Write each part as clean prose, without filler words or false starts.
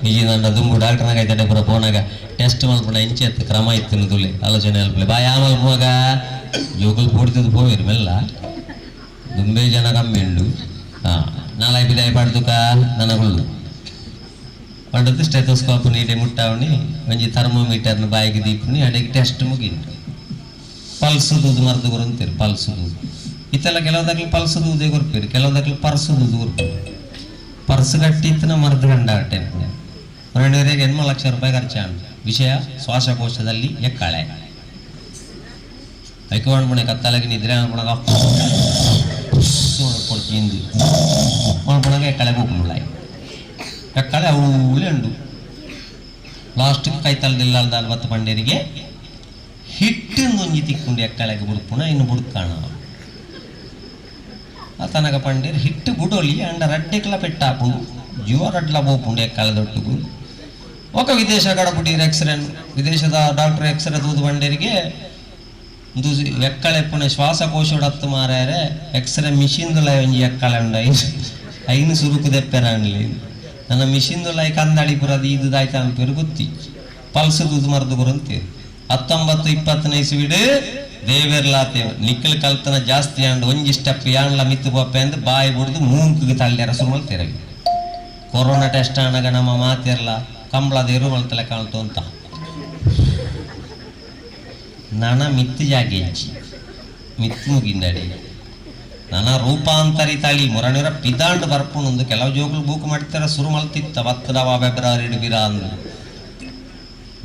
ಇಜಿನಂಡ ದುಂಬು ಡಾಕ್ಟರ್ನಾಗ ಐತಡೆ ಪೂರ ಪೋನಾಗ ಟೆಸ್ಟ್ ಮಲ್ಪುನ ಇಂಚೆ ಇತ್ತು ಕ್ರಮ ಇತ್ತು ತುಲೆ ಆಲೋಚನೆ ಅಲ್ಪಲೆ ಬಾಯ್ ಆ ಮಲ್ಪುವಾಗ ಜೋಕುಲು ಪೋಡ್ತಿದ್ದು ಪೋವೇರು ಮೆಲ್ಲ ದುಂಬೆ ಜನ ಕಮ್ಮಿ ಉಂಡು. ಹಾಂ, ನಾಲಾಯಿ ಪಿದಾಯಿ ಪಾಡ್ದುಕ ನನಗುಳ್ಳು ಪಂಡದ್ದು ಸ್ಟೆಥೋಸ್ಕೋಪ್ ನೀಟೆ ಮುಟ್ಟಾವಣಿ ಒಂಜಿ ಥರ್ಮೋಮೀಟರ್ನ ಬಾಯಿಗೆ ದೀಪುನಿ, ಅಡೆಗೆ ಟೆಸ್ಟ್ ಮುಗಿಂಡು. ಪಲ್ಸ್ ದೂದು ಮರ್ದು ಕೊರಂತೀರು. ಪಲ್ಸ್ ದೂದು ಇತ್ತೆಲ್ಲ ಕೆಲವು ಪಲ್ಸ್ ದೂದೇ ಕೊರ್ಪೇರು, ಕೆಲವು ಪರ್ಸ್ ದೂದು ಕೊರ್ಪೇರು. ಪರ್ಸ್ ಕಟ್ಟಿತ್ತಿನ ಮರ್ದು ಗಂಡ ರೆಂಡುವರೆಗೆ 8 ಲಕ್ಷ ರೂಪಾಯಿ ಖರ್ಚಾಂಡು. ವಿಷಯ ಶ್ವಾಸಕೋಶದಲ್ಲಿ ಎಕ್ಕಳೆ. ಐಕವಾಣ್ ಕತ್ತಲಗಿ ನಿದ್ರೆ ಅನ್ಪುಣಗ ಕೊಡ್ತಿಂದು ಮಲ್ಪುಣಗ ಎಕ್ಕಳೆ ಬೋಪುಂಡುಲಾಯ್ ಎಕ್ಕಳೆ ಅವಳೆ ಉಂಡು. ಲಾಸ್ಟ್ ಕೈತಲ್ದಿಲ್ಲ ಬತ್ತ ಪಂಡೇರಿಗೆ ಹಿಟ್ಟು ಒಂಜಿ ತಿಕ್ಕೊಂಡು ಎಕ್ಕಳೆಗೆ ಬುಡ್ಪುಣ ಇನ್ನು ಬುಡ್ಕಾಣ. ತನಕ ಪಂಡೇರು ಹಿಟ್ಟು ಬುಡೊಲಿ ಅಂಡ ರಡ್ಡೆಕ್ಲ ಪೆಟ್ಟಾಪುಂಡು, ಜೀವ ರಡ್ಲ ಪೋಪುಂಡು ಎಕ್ಕಳೆ ದೊಟ್ಟುಗು. ఒక ವಿದೇಶ ಕಡಪುಡಿ ಎಕ್ಸ್ರೇ, ವಿದೇಶದ ಡಾಕ್ಟರ್ ಎಕ್ಸ್ರೇ ತೂದು ಬಂಡೇರಿಗೆ ಇಂದು ಎಕ್ಕಳೆ ಪುಣೆ ಶ್ವಾಸಕೋಶಡತ್ತು ಮಾರಾರೆ. ಎಕ್ಸ್ರೇ ಮಿಷಿನ್ದುಲ ಒಂಜಿ ಎಕ್ಕಳೆ ಉಂಡು, ಐನ್ ಐನು ಸುರುಕು ದೆಪ್ಪೆರಾಣ್ಲಿ. ನನ್ನ ಮಿಷಿನ್ದುಲ ಕಂದಳಿ ಪುರ ಇದು ದಾಯ್ತ ಅನ್ಪೇರು ಗೊತ್ತಿ. ಪಲ್ಸ್ ದೂದು ಮರ್ದು ಕೊರಂತೀರು. 19 20ನೇ ಇಸ್ವಿಡ್ ದೇವೆರ್ಲಾತೆ ನಿಕ್ಕಲ್ ಕಲ್ತನ ಜಾಸ್ತಿ ಅಂಡ್ ಒಂಜಿ ಸ್ಟೆಪ್ ಯಾನ್ಲ ಮಿತ್ತು ಪೋಪೆ ಅಂದ್ ಬಾಯಿ ಬುಡ್ದು ಮೂಂಕಿಗೆ ತಳ್ಳ್ಯಾರ ಶುರು ಮಲ್ತೇರವಿ. ಕೊರೋನಾ ಟೆಸ್ಟ್ ಆನಗ ನಮ್ಮ ಮಾತಿರ್ಲ ಕಂಬಳದ ಎರು ಮಲ್ತಲೆ ಕಾಣ್ತು ಅಂತ ನನ ಮಿತ್ತು ಜಾಗೆಜ್ಜಿ ಮಿತ್ತು ಮುಗಿಂದಡಿ. ನನ್ನ ರೂಪಾಂತರಿ ತಳಿ ಮೊರಣಿರ ಪಿದಾಂಡ್ ಬರ್ಪುಣಂದು ಕೆಲವು ಜೋಕುಲು ಬೂಕು ಮಾಡ್ತಾರ ಶುರು ಮಲ್ತಿತ್ತ ಬತ್ತದವ ಫೆಬ್ರವರಿ ಬಿರ ಅಂದು.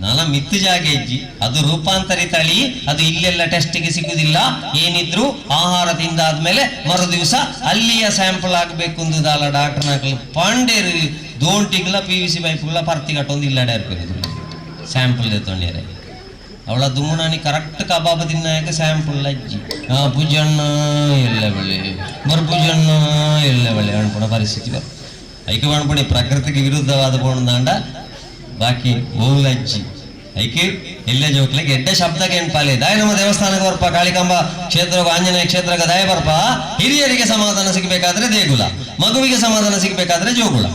ನಾನ ಮಿತ್ತು ಜಾಗೆ ಇಜ್ಜಿ. ಅದು ರೂಪಾಂತರಿ ತಳಿ, ಅದು ಇಲ್ಲೆಲ್ಲ ಟೆಸ್ಟಿಗೆ ಸಿಗುದಿಲ್ಲ. ಏನಿದ್ರು ಆಹಾರ ತಿಂದಾದ್ಮೇಲೆ ಮರು ದಿವಸ ಅಲ್ಲಿಯ ಸ್ಯಾಂಪಲ್ ಆಗಬೇಕು ಅಂದುದಾಲ ಡಾಕ್ಟರ್ ನಾಕಲು ಪಾಂಡೇರು ದೋಂಟಿಗ್ಲ ಪಿವಿಸಿ ಪೈಪ್ಗಳ ಪರ್ತಿ ಕಟ್ಟೊಂದು ಇಲ್ಲಡೆ ಇರ್ಬೇಕು ಸ್ಯಾಂಪಲ್ ತೊಂದರೆ. ಅವಳ ದುಮ್ಮುನಾನಿ ಕರೆಕ್ಟ್ ಕಬಾಬ್ ತಿನ್ನಾಕ ಸ್ಯಾಂಪಲ್ ಅಜ್ಜಿ. ಆ ಪೂಜಣ್ಣ ಎಲ್ಲ ಬೆಳೆ ಮರುಪೂಜಣ್ಣ ಎಲ್ಲ ಬೆಳೆ ಅನ್ಪುಣ ಪರಿಸ್ಥಿತಿ ಬರ್ ಐಕೆ ಅನ್ಪುಣಿ. ಪ್ರಕೃತಿಗೆ ವಿರುದ್ಧವಾದ ಪೋಣದಾಂಡ ಬಾಕಿ ಓಲಜ್ಜಿ. ಐಕೆ ಎಲ್ಲ ಜೋಕ್ಲೆಗೆ ಎಡ್ಡೆ ಶಬ್ದ ಕೇಳ್ಪಾಲೆ. ದಾಯ ನಮ್ಮ ದೇವಸ್ಥಾನಕ್ಕೆ ಬರ್ಪ, ಕಾಳಿಕಾಂಬ ಕ್ಷೇತ್ರ, ಆಂಜನೇಯ ಕ್ಷೇತ್ರಕ್ಕೆ ದಾಯ ಬರ್ಪ. ಹಿರಿಯರಿಗೆ ಸಮಾಧಾನ ಸಿಗಬೇಕಾದ್ರೆ ದೇಗುಲ, ಮಗುವಿಗೆ ಸಮಾಧಾನ ಸಿಗಬೇಕಾದ್ರೆ ಜೋಗುಳ.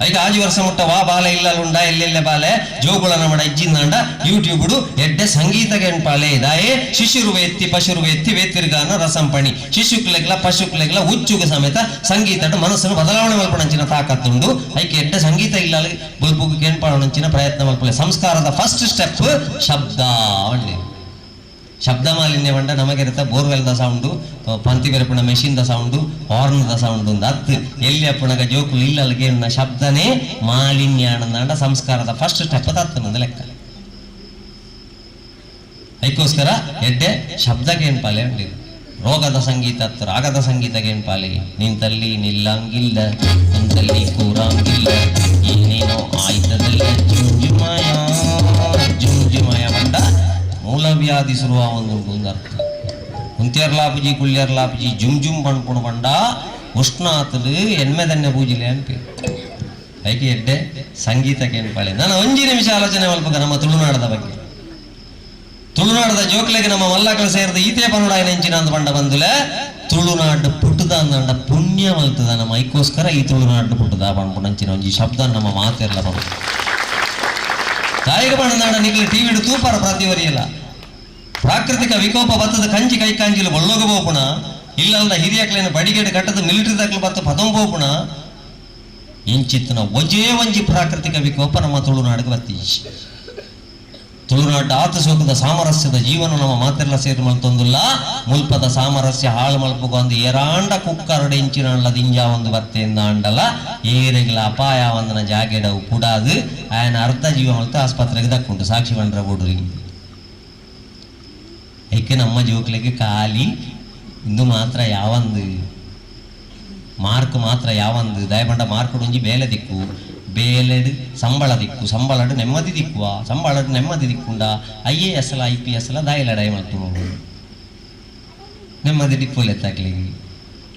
ಐಕ ಆಜಿ ವರ್ಷ ಮುಟ್ಟ ವಾ ಬಾಲೆ ಇಲ್ಲಲುಂಡ ಎಲ್ಲೆಲ್ಲೆ ಬಾಲೆ ಜೋಗುಳ ನಮಡ ಇಜ್ಜಿಂದಾಂಡ ಯೂಟ್ಯೂಬ್ ಎಡ್ಡೆ ಸಂಗೀತ ಕೆಣ್ಪಾಲೆ. ದಾಯೆ ಶಿಶುರು ಎತ್ತಿ ಪಶುರು ಎತ್ತಿ ವೇತಿರ್ಗಾನ ರಸಂಪಣಿ ಶಿಶುಕ್ಲೆಗ್ಲ ಪಶುಕ್ಲೆಗ್ಲ ಹುಚ್ಚುಗ ಸಮೇತ ಸಂಗೀತ ಮನಸ್ಸನ್ನು ಬದಲಾವಣೆ ಮಲ್ಪಣಂಚಿನ ತಾಕತ್ತುಂಡು. ಐಕೆ ಎಡ್ಡೆ ಸಂಗೀತ ಇಲ್ಲ ಬುಲ್ಬುಗ್ ಕೇಳ್ಪಾಣಂಚಿನ ಪ್ರಯತ್ನ ಮಲ್ಪಲೆ. ಸಂಸ್ಕಾರದ ಫಸ್ಟ್ ಸ್ಟೆಪ್ ಶಬ್ದ ಅಂಡಿ. ಶಬ್ದ ಮಾಲಿನ್ಯ ಬಂಡ ನಮಗಿರುತ್ತ ಬೋರ್ವೆಲ್ದ ಸೌಂಡು, ಪಂತಿ ಬೆರಪುಣ machine the sound, horn the sound ಒಂದು ಹತ್ತು ಎಲ್ಲಿ ಅಪ್ಪಣಗ ಜೋಕುಲು ಇಲ್ಲ ಕೇಳಿನ ಶಬ್ದನೇ ಮಾಲಿನ್ಯ ಆನಂದ. ಸಂಸ್ಕಾರದ ಫಸ್ಟ್ ಸ್ಟೆಪ್ ತತ್ತನೊಂದು ಲೆಕ್ಕ. ಐಕೋಸ್ಕರ ಎಡ್ಡೆ ಶಬ್ದ ಕೇಳ್ಪಾಲೆ ಅಂಡಿ. ರೋಗದ ಸಂಗೀತ ಹತ್ತು ರಾಗದ ಸಂಗೀತ ಕೇಳ್ಪಾಲೆ. ನಿಂತಲ್ಲಿ ನಿಲ್ಲಂಗಿಲ್ಲ, ಕುಂತಲ್ಲಿ ಕೂರಂಗಿಲ್ಲ, ಏನೇನೋ ಆಯ್ತದಲ್ಲ ಜುಂಜುಮಯ ಜುಂಜುಮಯ ಬಂಡ ಮೂಲವ್ಯಾಧಿ ಶುರುವ ಒಂದು ಒಂದು ಅರ್ಥ. ಕುಂತಿಯರ್ಲಾಪುಜಿ ಕುಳ್ಳಿಯರ್ಲಾಪುಜಿ ಜುಮ್ ಜುಮ್ ಪಣ್ಪುಣು ಬಂಡ ಉಷ್ಣ ಆತದು ಎನ್ಮೆದನ್ನೆ ಪೂಜಿಲೆ ಅನ್ಪಿ. ಐಕೆ ಎಡ್ಡೆ ಸಂಗೀತ ಕೇಳ್ಪಾಳೆ. ನಾನು ಒಂಜಿ ನಿಮಿಷ ಆಲೋಚನೆ ಮಲ್ಪುಗ ನಮ್ಮ ತುಳುನಾಡದ ಬಗ್ಗೆ. ತುಳುನಾಡದ ಜೋಕ್ಲೆಗೆ ನಮ್ಮ ಮಲ್ಲಕಲ ಸೇರಿದ ಈತೆ ಪನುಡಾಯ ನೆಂಚಿನ ಅಂದ್ ಬಂಡ ಬಂದುಲೆ ತುಳುನಾಡು ಪುಟ್ಟದ ಅಂದಂಡ ಪುಣ್ಯ ಮಲ್ತದ ನಮ್ಮ. ಐಕೋಸ್ಕರ ಈ ತುಳುನಾಡು ಪುಟ್ಟದ ಪಣ್ಪುಣಂಚಿನ ಒಂಜಿ ಶಬ್ದ ನಮ್ಮ ಮಾತೆರ್ಲ ಪಂಡ. ತಾಯಿಗೆ ಬಣ್ಣದಾಡ ನಿಗ್ಲು ಟಿವಿಡು ತೂಪಾರ ಪ್ರತಿವರಿಯಲ್ಲ. ಪ್ರಾಕೃತಿಕ ವಿಕೋಪ ಬತ್ತದ ಕಂಜಿ ಕೈ ಕಾಂಜಿಲು ಬಳ್ಳೋಗ ಬೋಪುಣ ಇಲ್ಲಲ್ಲ ಹಿರಿಯಕ್ಲೇನ ಬಡಿಗೆಡ್ ಕಟ್ಟದ ಮಿಲಿಟರಿ ದಕ್ಲು ಬತ್ತ ಪದಂ ಪೋಪುಣ. ಇಂಚಿತ್ತಿನ ಒಂಜೇ ಒಂಜಿ ಪ್ರಾಕೃತಿಕ ವಿಕೋಪ ನಮ್ಮ ತುಳುನಾಡಿಗೆ ಬತ್ತೀಜಿ. ತುಳುನಾಡು ಆತ ಸೋಕದ ಸಾಮರಸ್ಯದ ಜೀವನ ನಮ್ಮ ಮಾತೆಲ್ಲ ಸೇರಿ ಮಲ್ತೊಂದುಲ್ಲ. ಮುಲ್ಪದ ಸಾಮರಸ್ಯ ಹಾಳು ಮಲ್ಪುಗ ಒಂದು ಏರಾಂಡ ಕುಕ್ಕರಡು ಇಂಚಿನ ದಿಂಜಾ ಒಂದು ಬತ್ತೆಯಿಂದ ಅಂಡಲ ಏರೆಗ್ಲ ಅಪಾಯ ಒಂದನ ಜಾಗೆಡವು ಪುಡಾದು ಆಯನ ಅರ್ಧ ಜೀವ ಮಲ್ತು ಆಸ್ಪತ್ರೆಗೆ ದಕ್ಕುಂಟು. ಸಾಕ್ಷಿ ಬಂಡ್ರ ಬೋಡುರಿ. ಐಕೆ ನಮ್ಮ ಜೋಕ್ಲೆಗೆ ಖಾಲಿ ಇಂದು ಮಾತ್ರ ಯಾವಂದು ಮಾರ್ಕ್ ಮಾತ್ರ ಯಾವಂದು. ದಯಪಂಡ ಮಾರ್ಕ್ ಒಂಜಿ ಬೇಲೆ ದಿಕ್ಕು, ಬೇಲೆಡ್ ಸಂಬಳ ದಿಕ್ಕು, ಸಂಬಳಡ್ ನೆಮ್ಮದಿ ದಿಕ್ಕುವ. ಸಂಬಳಡ್ ನೆಮ್ಮದಿ ದಿಕ್ಕುಂಡ ಐಎಎಸ್ ಲ ಐಪಿಎಸ್ ಲ ದಾಯಿ ಲಡಾಯಿ ಮಲ್ತು ನೆಮ್ಮದಿ ದಿಪ್ಪುಲೆತ್ತಾಕ್ಲಿಗೆ.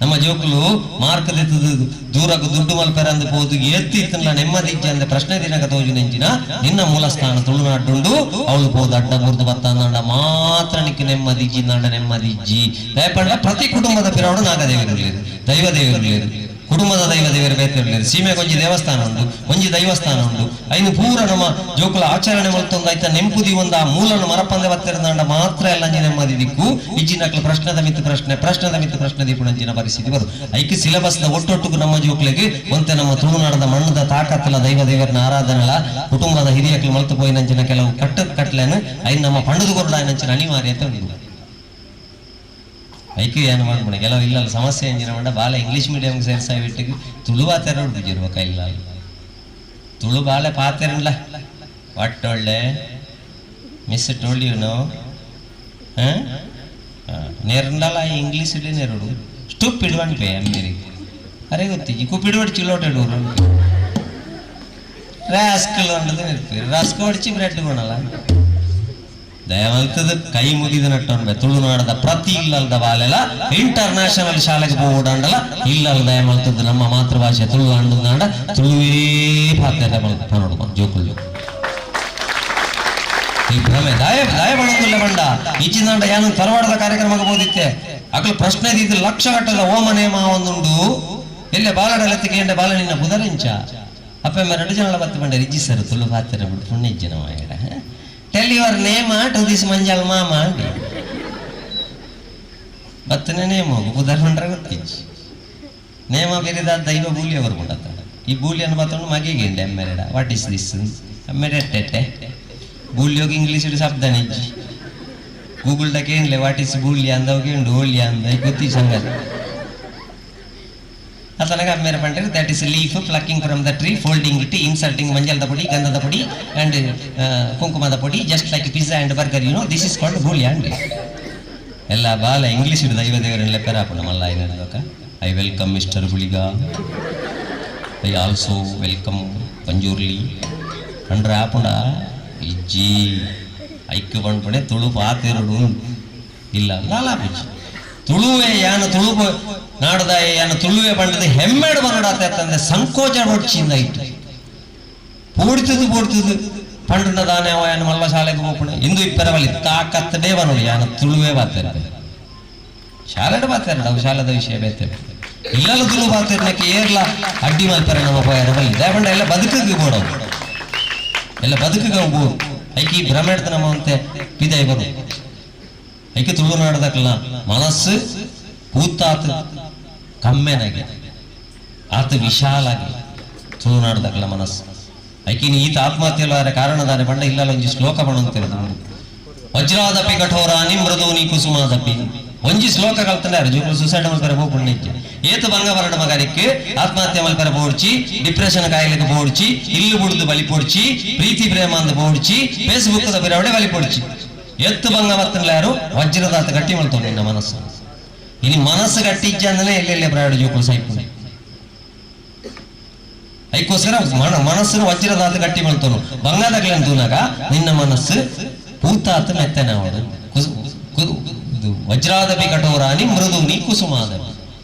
ನಮ್ಮ ಜೋಕುಲು ಮಾರ್ಕ್ ದೆತ್ತದು ದೂರಕ್ಕೆ ದುಡ್ಡು ಮಲ್ಪೆರಂದು ಪೋದು ಎತ್ತಿ ಇತ್ತಲ್ಲ ನೆಮ್ಮದಿ ಇಜ್ಜಿ ಅಂದೆ ಪ್ರಶ್ನೆ ದಿನಕ ತೋಜು ನೆಂಚಿನ ನಿನ್ನ ಮೂಲ ಸ್ಥಾನ ತುಳುನಾಡುಂಡು. ಅವಳು ಪೋದು ಅಡ್ಡ ಬುರ್ದು ಬತ್ತಾಂಡ ಮಾತ್ರ ನಿಕ್ಕ ನೆಮ್ಮದಿ ಇಜ್ಜಿ ನಾಡ ನೆಮ್ಮದಿ ಇಜ್ಜಿ. ದಯಪಂಡ ಪ್ರತಿ ಕುಟುಂಬದ ಪಿರವಡು ನಾಗದೇವರು ಲೇರು, ದೈವ ದೇವರು ಲೇರು. ಕುಟುಂಬದ ದೈವ ದೇವರು ಬೇತೆ ಉಲ್ಲೆರ್. ಸೀಮೆಗ್ ಒಂಜಿ ದೇವಸ್ಥಾನ ಉಂಡು, ಒಂಜಿ ದೈವಸ್ಥಾನ ಉಂಡು. ಐನ್ ಪೂರ ನಮ್ಮ ಜೋಕುಲು ಆಚರಣೆ ಮಲ್ತೊಂದು ಐತ ನೆಂಪು ದೀವೊಂದು ಆ ಮೂಲನ್ ಮರಪಂದೆ ಬತ್ತೆರ್ದಾಂಡ ಮಾತ್ರ ಎಲ್ಲಂಜಿ ನೆಮ್ಮದಿ ದಿಕ್ಕು. ಇಜ್ಜಿನಕ್ಲು ಪ್ರಶ್ನೆದ ಮಿತ್ತ್ ಪ್ರಶ್ನೆ, ಪ್ರಶ್ನೆದ ಮಿತ್ತ್ ಪ್ರಶ್ನೆ ದೀಪುನಂಚಿನ ಪರಿಸ್ಥಿತಿ ಬರು. ಐಕ್ ಸಿಲೆಬಸ್ ದ ಒಟ್ಟೊಟ್ಟುಗು ನಮ್ಮ ಜೋಕ್ಲೆಗ್ ಒಂತೆ ನಮ್ಮ ತುಳುನಾಡದ ಮಣ್ಣುದ ತಾಕತ್ತುಲ, ದೈವ ದೇವರ್ನ ಆರಾಧನೆಲ, ಕುಟುಂಬದ ಹಿರಿಯಕ್ಲು ಮಲ್ತು ಪೋಯಿನಂಚಿನ ಕೆಲವು ಕಟ್ಟು ಕಟ್ಲೆನ್ ಐನ್ ನಮ್ಮ ಪಂಡುದು ಕೊರಡಾಯಿನಂಚಿನ ಅನಿವಾರ್ಯತೆ ಉಂಡು. ಐಕ್ ಏನು ಮಾಡ್ಬಿಡ ಕೆಲವು ಇಲ್ಲ ಸಮಸ್ಯೆ ಎಂಜಿನ ಮಂಡ ಬಾಲ ಇಂಗ್ಲೀಷ್ ಮೀಡಿಯಂ ಸೇರ್ಸಾಯಿ ಬಿಟ್ಟಿಗೆ ತುಳು ಪಾತೆರ ಉಡ್ಬಿಜಿರುವ ಕೈಲ್ಲ ತುಳು ಬಾಲೆ ಪಾತೆರಲ್ಲ. What ಒಳ್ಳೆ ಮಿಸ್ ಟೋಲ್ಡ್ you know ನೇರಂಡಲ ಇಂಗ್ಲೀಷ್ ಇಡೇ ನೆರಡು ಸ್ಟುಪಿಡ್ ಪೇ ಅಮ್ಮೇರಿ ಅರೆ ಗೊತ್ತಿಜ್ಜಿ ಕುಪ್ಪಿಡ್ ಚಿಲ್ಲೋಟೆ ಇಡುವರು ರಾಸ್ಕಲ್ ಅಂಡದು ಇರ್ತೀರಿ ರಸ್ಕ್ ಹೊಡಿಚಿ ಬ್ರೆಡ್ ಕೊಣಲ್ಲ. ದಯಮಲ್ತದ ಕೈ ಮುಗಿದ ನಟ್ಟೊಂಬೆ ತುಳುನಾಡದ ಪ್ರತಿ ಇಲ್ಲಲ್ದ ಬಾಲೆಲ ಇಂಟರ್ ನ್ಯಾಷನಲ್ ಶಾಲೆಗೆ ಪೋವುಡಾಂಡಲ ಇಲ್ಲಲ್ ದಯಮಲ್ತದ ನಮ್ಮ ಮಾತೃಭಾಷೆ ತುಳು ಅಂಡಂದಾಂಡ ತುಳುವೇ ಪಾತೆರ ಪನೊಡು ಜೋಕುಲು. ಈ ಭ್ರಮೆ ದಾಯ ದಾಯ ಬಣಂದುಲ್ಲ ಬಂಡ ಇಚ್ಚಿದಾಂಡ ಯಾನು ತರವಾಡದ ಕಾರ್ಯಕ್ರಮಕ್ಕೆ ಬೋದಿತ್ತೆ. ಅಕಲ್ ಪ್ರಶ್ನೆ ದಿದ್ದು ಲಕ್ಷ ಗಟ್ಟಲೆ ಓಮ ನೇಮ ಒಂದುಂಡು. ಎಲ್ಲೆ ಬಾಲಡಲತ್ತಿ ಕೇಂಡ ಬಾಲ ನಿನ್ನ ಬುದರಿಂಚ ಅಪ್ಪ ಎರಡು ಜನ ಬತ್ತು ಬಂಡೆ ಇಜ್ಜಿ ಸರ್ ತುಳು ಪಾತೆರ ಬಿಡು ಪುಣ್ಯಜ್ಜನ ಮಾಯಡ. Tell your name to this ಮಂಜಲ್ ಮಾಮ ಅಂಡಿ ಬತ್ತನೆ ನೇಮ ಬುಧರ್ ಬಂಡ್ರೆ ಗೊತ್ತಿಜ್ಜಿ ನೇಮ ಬೆರಿದ ದೈವ ಬೂಲಿಯ ಬರ್ಕೊಂಡತ್ತ. ಈ ಬೂಲಿಯನ್ನು ಬತ್ತೊಂಡು ಮಗಿಗೆ ಎಮ್ಮೆರೆಡ what is this ಅಮ್ಮೆರೆ ಟೆಟ್ಟೆ ಬೂಲಿಯೋಗಿ ಇಂಗ್ಲೀಷ್ ಶಬ್ದ ನಿಜ್ಜಿ. ಗೂಗಲ್ ಡ ಕೇಂಡ್ಲೆ what is ಬೂಲ್ಯ ಅಂದವು ಕೇಂಡು ಓಲ್ಯ ಅಂದ ಗೊತ್ತಿ ಸಂಗತಿ ಅತನಗ ಅಮ್ಮೇರೆ ಪಂಡ್ರೆ that is leaf plucking from the tree, folding it, inserting ಮಂಜಲ್ದ ಪೊಡಿ, ಗಂಧದ ಪೊಡಿ ಅಂಡ್ ಕುಂಕುಮದ ಪೊಡಿ, just like pizza and burger, you know, this is called ಬೂಲ್ಯ ಅಂಡ್ ಎಲ್ಲ ಬಾಲ ಇಂಗ್ಲೀಷ್ ದೈವ ದೇವರನ್ನೆಲ್ಲ ಪೆರಾಪುಣ ಮಲ್ಲ ಐನಕ. I welcome Mister Guliga, I also welcome Panjurli ಅಂಡ್ರೆ ಆಪುಂಡ ಇಜ್ಜಿ. ಐಕ್ ಪಂಡ್ಪಡೆ ತುಳು ಪಾತೆರಡು ಇಲ್ಲ ಲಾಲಾಪುಜಿ. ತುಳುವೆ ಯಾನ ತುಳು ನಾಡದಾಯ ಯಾನ ತುಳುವೆ ಪಂಡದ ಹೆಮ್ಮೆಡು ಬನ್ನಡಾತ ಸಂಕೋಚ ಬೊಡ್ಚಿಂದ ಇಟ್ಟು ಪೋಡ್ತದು ಪೋಡ್ತದು ಪಂಡುನ ದಾನೆ ಅವ ಯಾನ ಮಲ್ಲ ಶಾಲೆಗೆ ಹೋಗ್ಪುಣೆ ಇಂದು ಇಪ್ಪರವಲ್ಲಿ ತಾಕತ್ತಡೇ ಬನ್ನೋಡು ಯಾನ ತುಳುವೆ ಬಾತೆರ ಶಾಲೆಡ್ ಬಾತೆರಡ ಅವು ಶಾಲೆದ ವಿಷಯ ಬೇತೆ. ಇಲ್ಲಲ್ಲ ತುಳು ಬಾತೆರ್ನಕ್ಕೆ ಏರ್ಲ ಅಡ್ಡಿ ಮಲ್ಪರೆ ನಮ್ಮ ಪೋಯರ ಬಲ್ಲಿ ದೇಪಂಡ ಎಲ್ಲ ಬದುಕಿಗೆ ಬೋಡವು ಎಲ್ಲ ಬದುಕಿಗೆ ಬೋಡು. ಐಕಿ ಭ್ರಮೆಡ್ತ ನಮ್ಮ ಅಂತೆ ಪಿದೈ ಬರು. ಐಕೆ ತುಳುನಾಡದಕ್ಕಲ್ಲ ಮನಸ್ಸು ಪೂತಾತ್ ಕಮ್ಮೆನಾಗಿ ಆತ ವಿಶಾಲಾಗಿ ತುಳುನಾಡದಕ್ಕಲ್ಲ ಮನಸ್ಸು. ಐಕಿನ ಈತ ಆತ್ಮಹತ್ಯೆ ಕಾರಣದಾನೆ ಪಂಡ ಇಲ್ಲಲ್ಲ ಒಂಜಿ ಶ್ಲೋಕ ಪಣಂತಿರೋದು ವಜ್ರಾದಪಿ ಕಠೋರಾನಿ ಮೃದೂನಿ ಕುಸುಮಾದಪಿ. ಒಂಜಿ ಶ್ಲೋಕ ಕಲ್ತಂದ್ರೆ ಜೋಕುಲು ಸುಸೈಡ್ ಮಲ್ಪರೆ ಪೋಪುಂಡು ನಿಜ್ಜೆ. ಏತು ಭಂಗ ಬರಡ ಮಗನಿಕ್ ಆತ್ಮಹತ್ಯೆ ಮಲ್ಪರೆ ಪೋಡ್ಚಿ, ಡಿಪ್ರೆಷನ್ ಕಾಯಿಲೆಗೆ ಪೋಡ್ಚಿ, ಇಲ್ಲು ಬುಡ್ದು ಬಲಿ ಪೋಡ್ಚಿ, ಪ್ರೀತಿ ಪ್ರೇಮ ಅಂದ್ ಪೋಡ್ಚಿ, ಫೇಸ್ಬುಕ್ the ಬಿರವಡೆ ಬಲಿ ಪೋಡ್ಚಿ. ಎತ್ತು ಭಂಗ ಬತ್ತನ್ಲ ಯಾರು ವಜ್ರದಾತ ಗಟ್ಟಿ ಮಲ್ತೋ ನಿನ್ನ ಮನಸ್ಸು. ಇನಿ ಮನಸ್ಸು ಗಟ್ಟಿ ಇಜ್ಜಂದನೆ ಎಲ್ಲೆಲ್ಲೆ ಪ್ರಾಯಡು ಜೋಕುಲು ಸೈಪುಂಡು. ಐಕೋಸ್ಕರ ಮನಸ್ಸನ್ನು ವಜ್ರದಾತ ಗಟ್ಟಿ ಮಲ್ತೋನು. ಬಂಗಾದಗ್ಲನ್ ತೂನಾಗ ನಿನ್ನ ಮನಸ್ಸು ಪೂತಾತ ಮೆತ್ತನಾವಡು. ಇದು ವಜ್ರಾದಪಿ ಕಠೋರಾನಿ ಮೃದುನಿ ಕುಸುಮಾದಪಿ.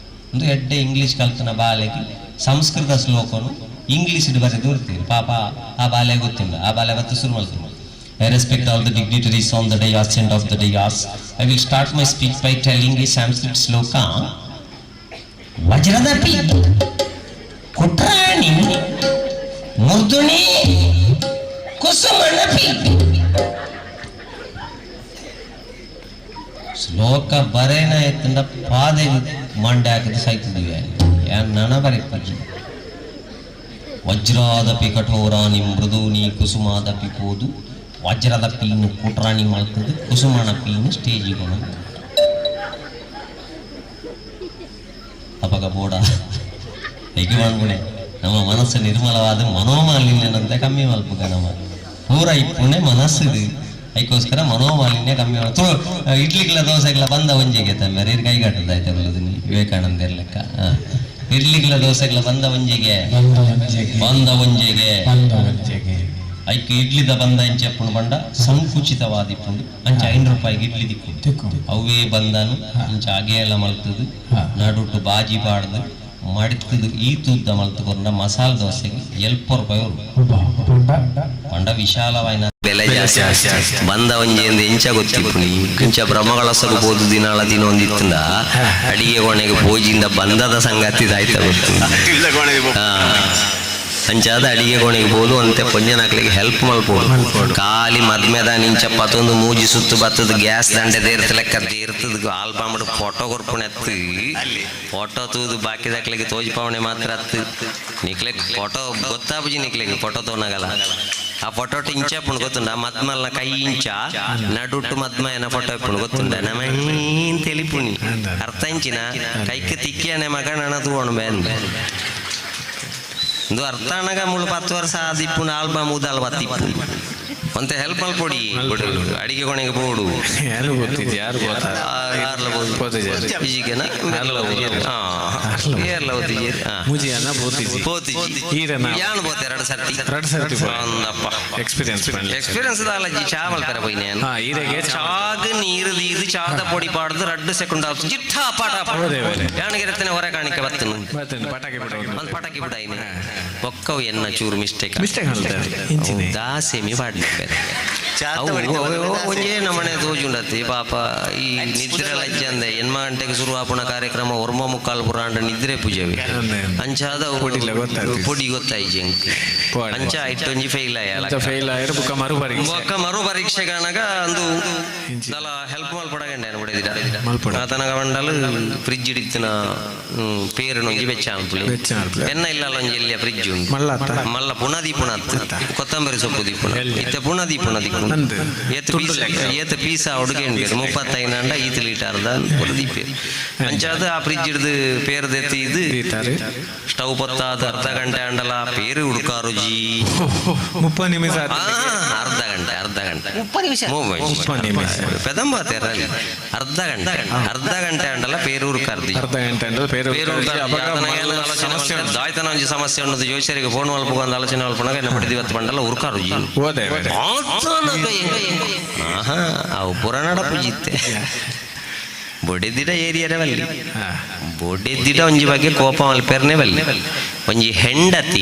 ಒಂದು ಎಡ್ಡೆ ಇಂಗ್ಲಿಷ್ ಕಲ್ತನ ಬಾಲೆಗೆ ಸಂಸ್ಕೃತ ಶ್ಲೋಕನು ಇಂಗ್ಲಿಷ್ ಬರೆದು ಬರ್ತೀರಿ. ಪಾಪ ಆ ಬಾಲೆ ಗೊತ್ತಿಲ್ಲ. ಆ ಬಾಲೆ ಬತ್ತು ಶುರು ಮಾಡ್ತೀನಿ. I respect all the dignitaries on the dais and of the dais. I will start my speech by telling a Sanskrit sloka. ವಜ್ರದಪಿ ಕುಟ್ರಾಣಿ ಮೃದುನಿ ಕುಸುಮಣಪಿ. ಶ್ಲೋಕ ಬರೇನ ಎತ್ತಂಡ ಪಾದೆ ಮಂಡೆ ಹಾಕಿದ ಸಾಯ್ತಿದ್ವಿ. ಯಾನ್ ನನ ಬರೆಪಜಿ. ವಜ್ರಾದಪಿ ಕಠೋರಾಣಿ ಮೃದೂನಿ ಕುಸುಮಾದಪಿ ಪೋದು ವಜ್ರದ ಪೀನು ಕುಟ್ರಾಣಿ ಮಲ್ತದು ಕುಸುಮಣ ಪೀನು ಸ್ಟೇಜಿಗೆ ಕೊನದು ಅಪಗ ಬೋಡ ಹೇಗೆ ಮಾಡ್ಬಿಡೆ. ನಮ್ಮ ಮನಸ್ಸು ನಿರ್ಮಲವಾದ ಮನೋಮಾಲಿನ್ಯನಂತೆ ಕಮ್ಮಿ ಮಲ್ಪುಗ. ನಮ್ಮ ಪೂರ ಇಪ್ಪುಣೆ ಮನಸ್ಸು ಐಕೋಸ್ಕರ ಮನೋಮಾಲಿನ್ಯ ಕಮ್ಮಿ ತುಳು ಇಡ್ಲಿಕ್ಲ ದೋಸೆಗ್ಲ ಬಂದ ಒಂಜಿಗೆ ತಮ್ಮೆರೆ ಕೈಗಾಟದ ಆಯ್ತು ವಿವೇಕಾನಂದ ಇರ್ಲೆಕ್ಕ. ಇಡ್ಲಿಕ್ಲ ದೋಸೆಗ್ಲ ಬಂದ ಒಂಜಿಗೆ ಬಂದ ಒಂಜಿಗೆ ಐಕ್ ಇಡ್ಲಿದ ಬಂದ ಇಂಚೆಪ್ಪುಂಡು ಬಂಡ ಸಂಕುಚಿತವಾದಿಪ್ಪುಂಡು. ಅಂಚ 5 ರೂಪಾಯಿಗೆ ಇಡ್ಲಿ ದಿಕ್ಕು. ಅವೇ ಬಂದನು ಇಂಚ ಅಗೆಯೆಲ್ಲ ಮಲ್ತದು ನಡುಟು ಬಾಜಿ ಪಾಡ್ದು ಮಡಿತದ ಈ ತುದ್ದ ಮಲ್ತು ಕೊರ್ನ ಮಸಾಲೆ ದೋಸೆಗೆ ಎಲ್ಪ ರೂಪಾಯಿ ಪಂಡ ವಿಶಾಲವಾಯಿನ ಬೆಲೆ ಜಾಸ್ತಿ ಬಂದ ಒಂಜಿ ಎಂಚ ಗೊತ್ತಿಪ್ಪುನಿ ಇಂಚ ಬ್ರಹ್ಮಗಳಸಗ ಪೋದು ದಿನಾಳ ದಿನ ಒಂದಿತ್ತಂದ ಅಡಿಗೆ ಕೋಣೆಗೆ ಪೋಜಿಂದ ಬಂದದ ಸಂಗತಿ ಆಯ್ತ ಗೊತ್ತು. ಅಂಚಾದ ಅಡಿಗೆ ಕೋಣೆಗೆ ಪೋದು ಅಂತೆ ಪೊಂಜನಾಕ್ಲಿಗೆ ಹೆಲ್ಪ್ ಮಲ್ಪೋಡು. ಖಾಲಿ ಮದ್ಮೆದ ನಿಂಚ ಪತ್ತೊಂದು ಮೂಜಿ ಸುತ್ತು ಬತ್ತದ ಗ್ಯಾಸ್ ದಂಡೆ ದೇರ್ತ ಲೆಕ್ಕ ದೇರ್ತದ ಆಲ್ಬಮ್ ಫೋಟೋ ಕೊರ್ಪುಣೆ ಅತ್ತು ಫೋಟೋ ತೂದು ಬಾಕಿದಾಕ್ಲಿಗೆ ತೋಜಿ ಪಾವಣೆ ಮಾತ್ರ ಅತ್ತು ನಿಕ್ಲೆ ಫೋಟೋ ಗೊತ್ತಾಪುಜಿ ನಿಕ್ಲೆಗೆ ಫೋಟೋ ತೋನಾಗಲ್ಲ. ಆ ಫೋಟೋ ಇಂಚ ಪುಣ್ ಗೊತ್ತುಂಡ ಮದ್ಮಲ್ನ ಕೈ ಇಂಚ ನಡುಟ್ಟು ಮದ್ಮಯನ ಫೋಟೋ ಇಪ್ಪುಂಡು ಗೊತ್ತುಂಡ ನಮ್ಮ ತಿಳಿಪುಣಿ ಅರ್ಥ ಇಂಚಿನ ಕೈಕ್ ತಿಕ್ಕಿಯನೆ ಮಗ ನಣ ತೂವಣು ಬೇನ್ ಇಂದು ಅರ್ಥ ಅಣಗ ಮುಳು 10 ವರ್ಷ ಆದಿಪ್ಪುಂಡು ಆಲ್ಬಮ್ ಉದಾಲ್ ಬತ್ತಿಪ್ಪು ಒಂತೆ ಹೆಲ್ಪ್ ಮಲ್ಪೊಡಿ ಅಡಿಗೆ ಕೊನೆಗೆ ಪೋಡು. ಯಾರು ಗೊತ್ತಿದ್ ಯಾರು ಗೊತ್ತಾ? ಆರ್ಲ ಬೋದು. ಈಜಿಗೆನ? ಏರ್ಲ ಓದಿಜೇರಿ. ಮುಜಿಯನ್ನ ಬೋತಿಜಿ. ಪೋತಿಜಿ. ಈರನ. ಯಾನ್ ಬೋತೆ ಎರಡು ಸರ್ತಿ. ರಡ್ಡ್ ಸರ್ತಿ ಪೋಯೆ. ಅಂದಪ್ಪ. ಎಕ್ಸ್ಪೀರಿಯನ್ಸ್ ಪಂಡ್ಲೆ. ಎಕ್ಸ್ಪೀರಿಯನ್ಸ್ ದಾಲಜ್ಜಿ ಚಾ ಮಲ್ಪೆರ ಪೋಯಿನೆ. ಹಾ, ಈರೆಗೆ ಚಾ. ಚಾಗ್ ನೀರು ದೀದು ಚಾದ ಪೊಡಿ ಪಾಡ್ದು ರಡ್ಡು ಸೆಕೆಂಡ್ ಆಫ್ ಜಿಟ್ಟ ಪಾಟ. ಹೌದೇ ಬೇರೆ. ಯಾಣಗಿರತ್ತನೆ ಹೊರ ಕಾಣಿಕೆ ಬತ್ತನು. ಬರ್ತೇನೆ ಪಟಾಕಿ ಬಿಡ. ಒಂದು ಪಟಾಕಿ ಬಿಡಾಯಿನಿ ಒಕ್ಕವು ಎನ್ನ ಚೂರು ಮಿಸ್ಟೇಕ್. ಮಿಸ್ಟೇಕ್ ಅಲ್ತಾರೆ ಇಂಚಿನೆ. ದಾಸೆಮಿ ಪಾಡ್ಲೆ ಬೇರೆ. ಒಂಜೇ ನಮನೆ ತೋಜುಂಡತ್ತಿ ಪಾಪ ಈ ನಿದ್ರೆ ಲಜ್ಜಂದೆ ಎನ್ಮ ಗಂಟೆಗೆ ಶುರು ಆಪುಣ ಕಾರ್ಯಕ್ರಮ ಒರ್ಮ ಮುಕ್ಕಾಲು ಪುರಾಂಡ ನಿದ್ರೆ ಪೂಜೆವಿ. ಅಂದೆ. ಅಂಚಾದ ಪೊಡಿಲ ಗೊತ್ತಾಯ್ತು. ಪೊಡಿ ಗೊತ್ತಾಯ್ಜಿ ಎಂಕ್. ಪೊಡಿ. ಅಂಚ ಇಟ್ಟೊಂಜಿ ಫೇಲ್ ಆಯಲ್ಲ. ಫೇಲ್ ಆಯ್ರು ಬುಕ್ಕ ಮರು ಪರೀಕ್ಷೆ. ಬೊಕ್ಕ ಮರು ಪರೀಕ್ಷೆ ಕಾಣಗ ಅಂದು ಇಂಚಿ. ದಲ ಹೆಲ್ಪ್ ಮಲ್ಪಡಗಂಡೆ ಬಡಿದಿರ. ಮಲ್ಪಡ. ಆತನಗ ಮಂಡಲ ಫ್ರಿಜ್ ಇಡಿತ್ತಿನ ಪೇರುನೊಂಜಿ ಬೆಚ್ಚ ಅನ್ಪುಲಿ. ಬೆಚ್ಚ ಅನ್ಪುಲಿ. ಎನ್ನ ಇಲ್ಲ ಒಂಜಿ ಎಲ್ಲಿಯ ಫ್ರಿಜ್ ಉಂಟು. ಮಲ್ಲ ಅತ್ತ? ಮಲ್ಲ ಪುನ ದೀಪುನ ಅತ್ತು ಕೊತ್ತಂಬರಿ ಸೊಪ್ಪು ದೀಪುನ. ಎಲ್ಲಿ? ಇತ್ತೆ ಪುನ ದೀಪುನ ದಿಕ್ಕುಂಡು. ಅಂದ್. ಏತ್ ತುಂಡು ಪೀಸ್ ಲೆಕ್ಕ. ಏತ್ ಪೀಸ ಹುಡುಗೇಂಡು 35 ಅಂಡ ಈತ್ ಲೀಟರ್ದ ಪೂರ ದೀಪೇರು. ಅಂಚಾದ ಆ ಫ್ರಿಜ್ ಹಿಡ್ದು ಪೇರು ದೆತ್ತಿ ಇದು ದೀತಾರೆ. ಸ್ಟವ್ ಪತ್ತಾದ ಅರ್ಧ ಗಂಟೆ ಅಂಡಲ ಪೇರು ಹುಡುಕಾರು ಜಿ. 30 ನಿಮಿಷ ಆ, ಆತು. ಅರ್ಧ ಗಂಟೆ ಅರ್ಧ ಗಂಟೆ 30 ನಿಮಿಷ. 30 ನಿಮಿಷ. ಪೆದಂಬ ತೆರಲ್ಲಿ ಅರ್ಧ ಗಂಟೆ ಅರ್ಧ ಗಂಟೆ ಅಂಡಲ ಪೇರೂರು ಕರ್ದಿ. ಅರ್ಧ ಗಂಟೆ ಅಂದ್ರೆ ಪೇರು ಪೇರೂರು ಕರ್ದಿ. ಅಪಗ ಆತನ ಏನು ಆಲೋಚನೆ ಸಮಸ್ಯೆ ಮಲ್ತಾರೆ, ದಾಯ್ತನ ಒಂಜಿ ಸಮಸ್ಯೆ ಉಂಟು ಜೋಶರಿಗೆ ಫೋನ್ ಮಲ್ಪುಗ ಒಂದು ಆಲೋಚನೆ ಮಲ್ಪುನಾಗ ಎನ್ನ ಪಡೆದಿ ಇವತ್ತು ಬಂಡಲ ಉರ್ಕಾರು ಜಿ. ಹೋದೆ ಬೇರೆ. ಆತನ ಆಹಾ ಅವು ಪುರಾಣ ಪೂಜಿತ್ತೆ ಬೊಡೆದಿಡ ಏರಿಯರ ಬಲ್ಲಿ. ಹಾ. ಬೊಡೆದಿಡ ಒಂಜಿ ಬಗ್ಗೆ ಕೋಪ ಮಲ್ಪೆರ್ನೆ ಬಲ್ಲಿ. ಒಂಜಿ ಹೆಂಡತಿ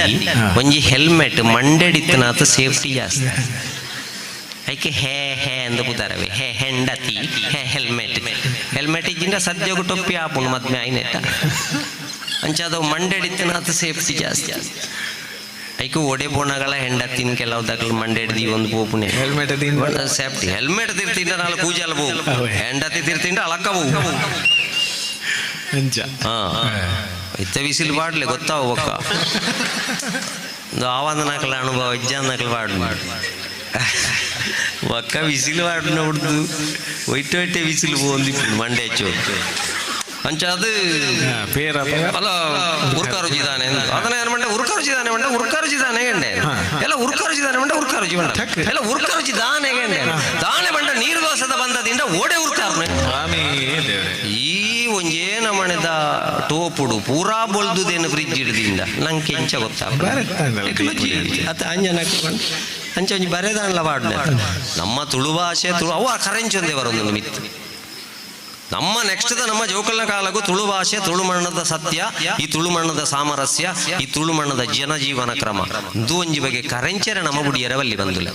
ಒಂಜಿ ಹೆಲ್ಮೆಟ್ ಮಂಡೆಡಿತ್ತನಾತ ಸೇಫ್ಟಿ ಜಾಸ್ತಿ. ಐಕೆ ಹೇ ಹೇ ಅಂದು ಪುದಾರವೆ ಹೇ ಹೆಂಡತಿ ಹೇ ಹೆಲ್ಮೆಟ್ ಹೆಲ್ಮೆಟ್ ಇಜ್ಜಿಂದ ಸದ್ಯಗು ಟೊಪ್ಪಿ ಆಪುಂಡು ಮದ್ಮೆ ಆಯ್ನೆಟ್ಟ. ಅಂಚಾದವು ಮಂಡೆಡಿತ್ತನಾತ ಸೇಫ್ಟಿ ಜಾಸ್ತಿ. ಐಕು ಒಡೆ ಪೋಣಗಳ ಹೆಂಡತಿನ ಕೆಲವು ದಕ್ಕಲು ಮಂಡೆಡ್ದಿ ಒಂದು ಪೋಪುನೆ. ಹೆಲ್ಮೆಟ್ ದಿಂದ ಸೇಫ್ಟಿ ಹೆಲ್ಮೆಟ್ ತಿರ್ತಿಂಡ ನಾಳೆ ಕೂಜಲ್ ಬೋವು. ಅವೇ. ಹೆಂಡತಿ ತಿರ್ತಿಂಡ ಅಳಕ್ಕ ಬೋವು. ಅಂಚ. ಹಾ ಇತ್ತ ಬಿಸಿಲು ಬಾಡ್ಲೆ ಗೊತ್ತಾವ ಒಕ್ಕ ಆವಂದ ನಕಲ ಅನುಭವ ಇಜ್ಜಾನ್ ನಕಲು ಬಾಡ್ಲು ಒಕ್ಕ ಬಿಸಿಲು ಬಾಡ್ನ ಹುಡ್ದು ಒಯ್ಟು ಒಯ್ಟೆ ಬಿಸಿಲು ಪೋಂದಿಪ್ಪುಂಡು ಮಂಡೆ ಹೆಚ್ಚು ಅಂಚ ಅದು. ಹಾ, ಪೇರ ಅಪಗ ಅಲ್ಲ ಉರ್ಕ ರುಚಿ ತಾನೆ ಅದನ್ನ ಏನು ಮಂಡೆ ಉರ್ಕ ರುಚಿ ತಾನೆ ಮಂಡೆ ಉರ್ಕ ರುಚಿ ತಾನೆ ಗೆಂಡೆ ಎಲ್ಲ ಉರ್ಕ ರುಚಿ ತಾನೆ ಮಂಡೆ ಉರ್ಕ ರುಚಿ ಮಂಡ ಎಲ್ಲ ಉರ್ಕ ರುಚಿ ದಾನೆ ಗೆಂಡೆ ದಾನೆ ಮಂಡ ನೀರು ದೋಸದ ಬಂದದಿಂದ ಓಡೆ ಉರ್ಕಾರ್ನೆ. ಸ್ವಾಮಿ ದೇವ್ರೆ. ಈ ಒಂಜೇ ನಮಣೆದ ಟೋಪುಡು ಪೂರಾ ಬೊಲ್ದುದೇನು ಫ್ರಿಜ್ ಹಿಡ್ದಿಂದ ನಂಗೆ ಎಂಚ ಬರೆತಾನಲ್ಲ. ಗೊತ್ತಾಗ ಅತ್ತ ಅಂಜನ ಅಂಚ ಒಂಜಿ ಬರೆದಾನ್ಲ ಪಾಡ್ನೆ. ನಮ್ಮ ತುಳು ಭಾಷೆ ತುಳು ಅವು ಆ ಕರೆಂಚೊಂದೇ ಬರೊಂದು ಮಿತ್ತು ನಮ್ಮ ನೆಕ್ಸ್ಟ್ ನಮ್ಮ ಜೋಕಲ್ನ ಕಾಲಕ್ಕೂ ತುಳು ಭಾಷೆ ತುಳು ಮಣ್ಣದ ಸತ್ಯ ಈ ತುಳು ಮಣ್ಣದ ಸಾಮರಸ್ಯ ಈ ತುಳು ಮಣ್ಣದ ಜನಜೀವನ ಕ್ರಮ ಇಂದು ಒಂಜಿ ಬಗ್ಗೆ ಕರೆಂಚರೆ ನಮ್ಮ ಬುಡಿಯರವಲ್ಲಿ ಬಂದುಲೆ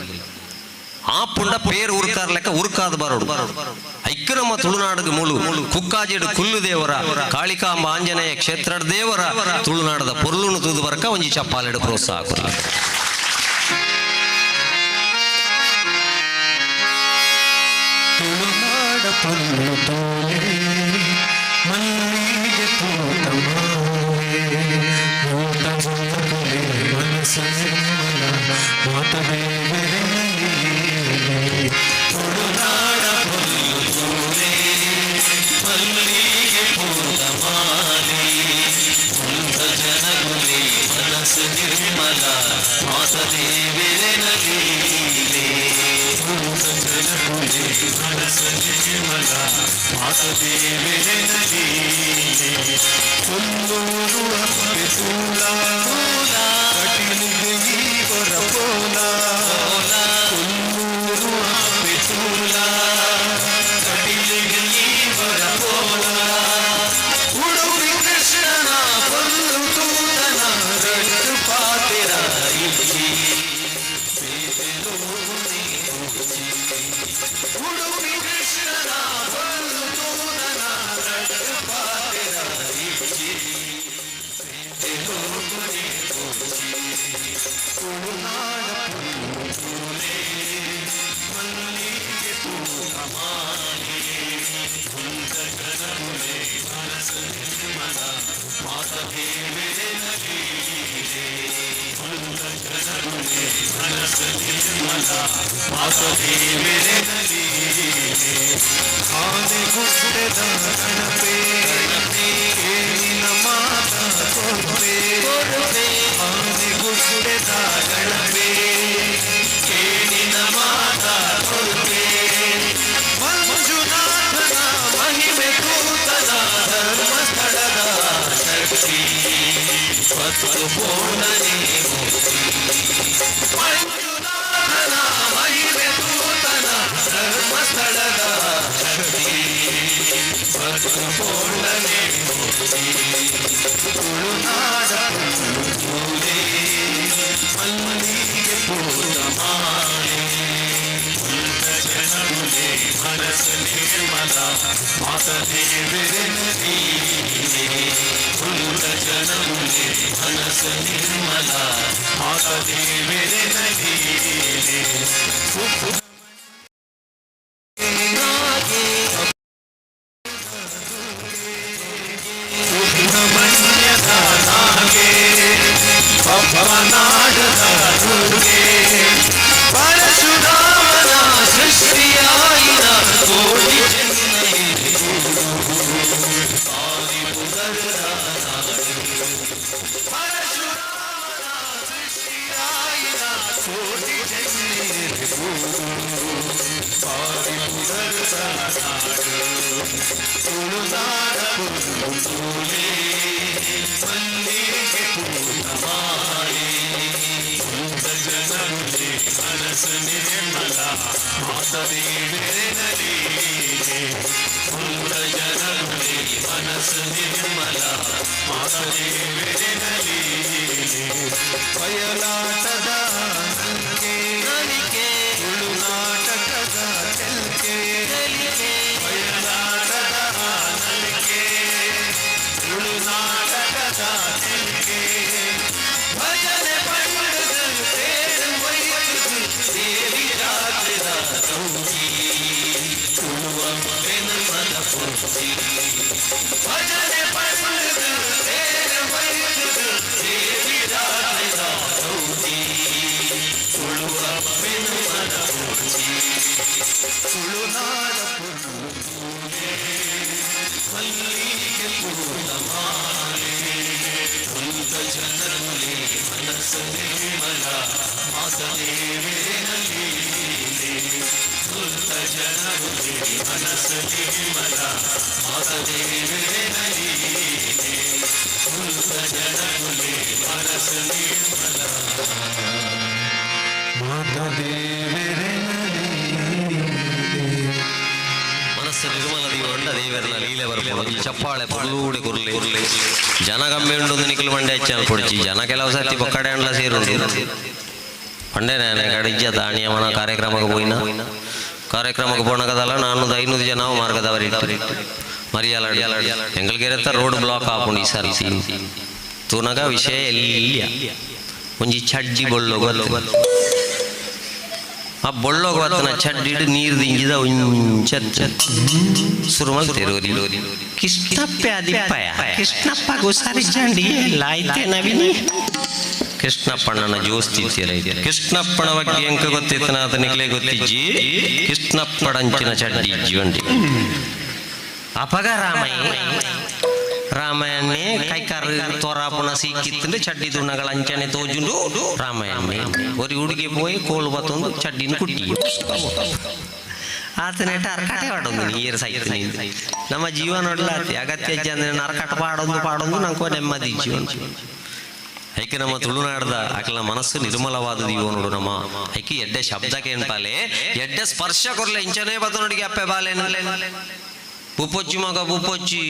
ಆ ಪುಂಡ ಪೇರು ಉರ್ಕಾರ ಲೆಕ್ಕ ಉರ್ಕಾದ ಬರೋಡು. ಐಕ್ಯ ನಮ್ಮ ತುಳುನಾಡಿಗೆ ಮುಳು ಕುಕ್ಕಾಜಿಡು ಕುಲ್ಲು ದೇವರ ಕಾಳಿಕಾಂಬ ಆಂಜನೇಯ ಕ್ಷೇತ್ರ ದೇವರ ತುಳುನಾಡದ ಪೊರ್ಲುನು ತೂದು ಬರಕ ಒಂಜಿ ಚಪ್ಪಾಲೆಡು ಪ್ರೋತ್ಸಾಹ ಕೊರ್ಲೆ. ತುಳುನಾಡ ಪೊಲ್ಲು ತೋಲೆ ಮಲ್ಲಿಗೆ ಪೂತ ಮಾಲೆ ಪೂತ ಮಾಲೆ ಮನಸ್ಸು ನಿರ್ಮಲ ಮಾತ ದೇವರೇ. ತುಳುನಾಡ ಪೊಲ್ಲು ತೋಲೆ ಮಲ್ಲಿಗೆ ಪೂತ ಮಾಲೆ ಪೂತ ಜನಗುಲೆ ಮನಸ್ಸು ನಿರ್ಮಲ ಮಾತ ದೇವರೇ ಲೀಲೆ ಪೂತ ಜನಗುಲೆ ಮನಸ್ಸು ನಿರ್ಮಲ ಮಾತ ದೇವರೇ ಲೀಲೆ. ಕೊಲ್ಲೂರು ಅಪ್ಪೆ ತೂಲ ಕಟಿಲಿಗೆ ಈ ಕೊರ ಪೋಲ. ಕೊಲ್ಲೂರು ಅಪ್ಪೆ ತೂಲ ಕಟಿಲಿಗೆ ಈ ಕೊರ ಪೋಲ. ಉಡುಪಿ ಕೃಷ್ಣನ ಕೊಲ್ಲ ಮನಸ್ಸು ನಿರ್ಮಲ ದೀವೊಂಡ ದೇವರ್ನ ಲೀಲೆ ಬರ್ಪುಂಡು. ಈ ಚಪ್ಪಾಳೆ ಪೊರ್ಲೂಡೆ ಕುರ್ಲೆ ಜನ ಕಮ್ಮಿ ಉಂಡು ನಿಕುಲು ಮಂಡೆ ಹೆಚ್ಚಾನ್ ಪೊಡ್ಚಿ ಜನ ಕೆಲವು ಸರ್ತಿ ಬೊಕ್ಕಡೆ ಅಂಡ್ಲ ಸೇರುಂಡು. ಪಂಡೆ ನಾನೆ ಕಡಿಜ್ಜ ದಾಣಿಯಮನ ಕಾರ್ಯಕ್ರಮಕ್ಕೆ ಪೋಯಿನ ಕಾರ್ಯಕ್ರಮಕ್ಕೆ ಪೋಣಗದಲ್ಲ 400-500 ಜನ ಮಾರ್ಗದವರಿ ಮರಿಯಾಲ ಎಂಗಳಿಗೆ ರೋಡ್ ಬ್ಲಾಕ್ ಆಪುಂಡು ಈ ಸಾರಿ ತೂನಗ ವಿಷಯ ಎಲ್ಲಿಯ ಒಂಜಿ ಚಡ್ಡಿ ಬೊಳ್ಳೋಗ ಆ ಬೊಳ್ಳೋಗ ಬತ್ತನ ಚಡ್ಡಿಡು ನೀರು ದಿಂಜಿದ ಒಂಚ ಸುರುಮಲ್ ತೆರೋರಿ ಕೃಷ್ಣಪ್ಪ ಅದಿಪ್ಪಯ ಕೃಷ್ಣಪ್ಪ ಗೋಸಾರಿ ಚಂಡಿ ಲಾಯ್ತೆ ನವಿನಿ ಕೃಷ್ಣಪ್ಪಣ್ಣನ ಜೋಸ್ತಿತ್ತೀರ ಕೃಷ್ಣಪ್ಪನ ಬಗ್ಗೆ ಎಂಕ ಗೊತ್ತಿತ್ತನ ಆತನಿಗ್ಲೇ ಗೊತ್ತಿಜ್ಜಿ ಕೃಷ್ಣಪ್ಪಡಂಚಿನ ಚಡ್ಡಿ ಇಜ್ಜಿ ಅಪಗ ರಾಮಯ್ಯ ರಾಮಾಯಣೆ ಕೈಕಾರು ತೋರಾಪುನ ಸೀಕಿತ್ತಂಡು ಚಡ್ಡಿ ತುಣಗಳ ಅಂಚನೆ ತೋಜುಂಡು ರಾಮಾಯಣೆ ಒರಿ ಹುಡುಗಿ ಪೋಯಿ ಕೋಲು ಬತ್ತೊಂದು ಚಡ್ಡಿನ ಕುಟ್ಟಿ ಆತನೇಟ ಅರ್ಕಾಟೆ ಪಾಡೊಂದು ನೀರು ಸೈತನಿ ನಮ್ಮ ಜೀವನ ನೋಡ್ಲಾತಿ ಅಗತ್ಯ ಅಜ್ಜಿ ಅಂದ್ರೆ ನರಕಾಟ ಪಾಡೊಂದು ಪಾಡೊಂದು ನಂಗೆ ನೆಮ್ಮದಿ ಜೀವನ. ಐಕೆ ನಮ್ಮ ತುಳುನಾಡ್ದ ಆಕಲ ಮನಸ್ಸು ನಿರ್ಮಲವಾದ ದಿವೋ ನೋಡು ನಮ್ಮ ಐಕೆ ಎಡ್ಡೆ ಶಬ್ದಕ್ಕೆ ಏನ್ಪಾಲೆ ಎಡ್ಡೆ ಸ್ಪರ್ಶ ಕೊರ್ಲೆ ಇಂಚನೇ ಬತ್ತ ನೋಡಿಗೆ ಅಪ್ಪೆ ಬಾಲೇನು ಬುಪ್ಪೊಚ್ಚಿ ಮಗ ಬುಪ್ಪೊಚ್ಚಿ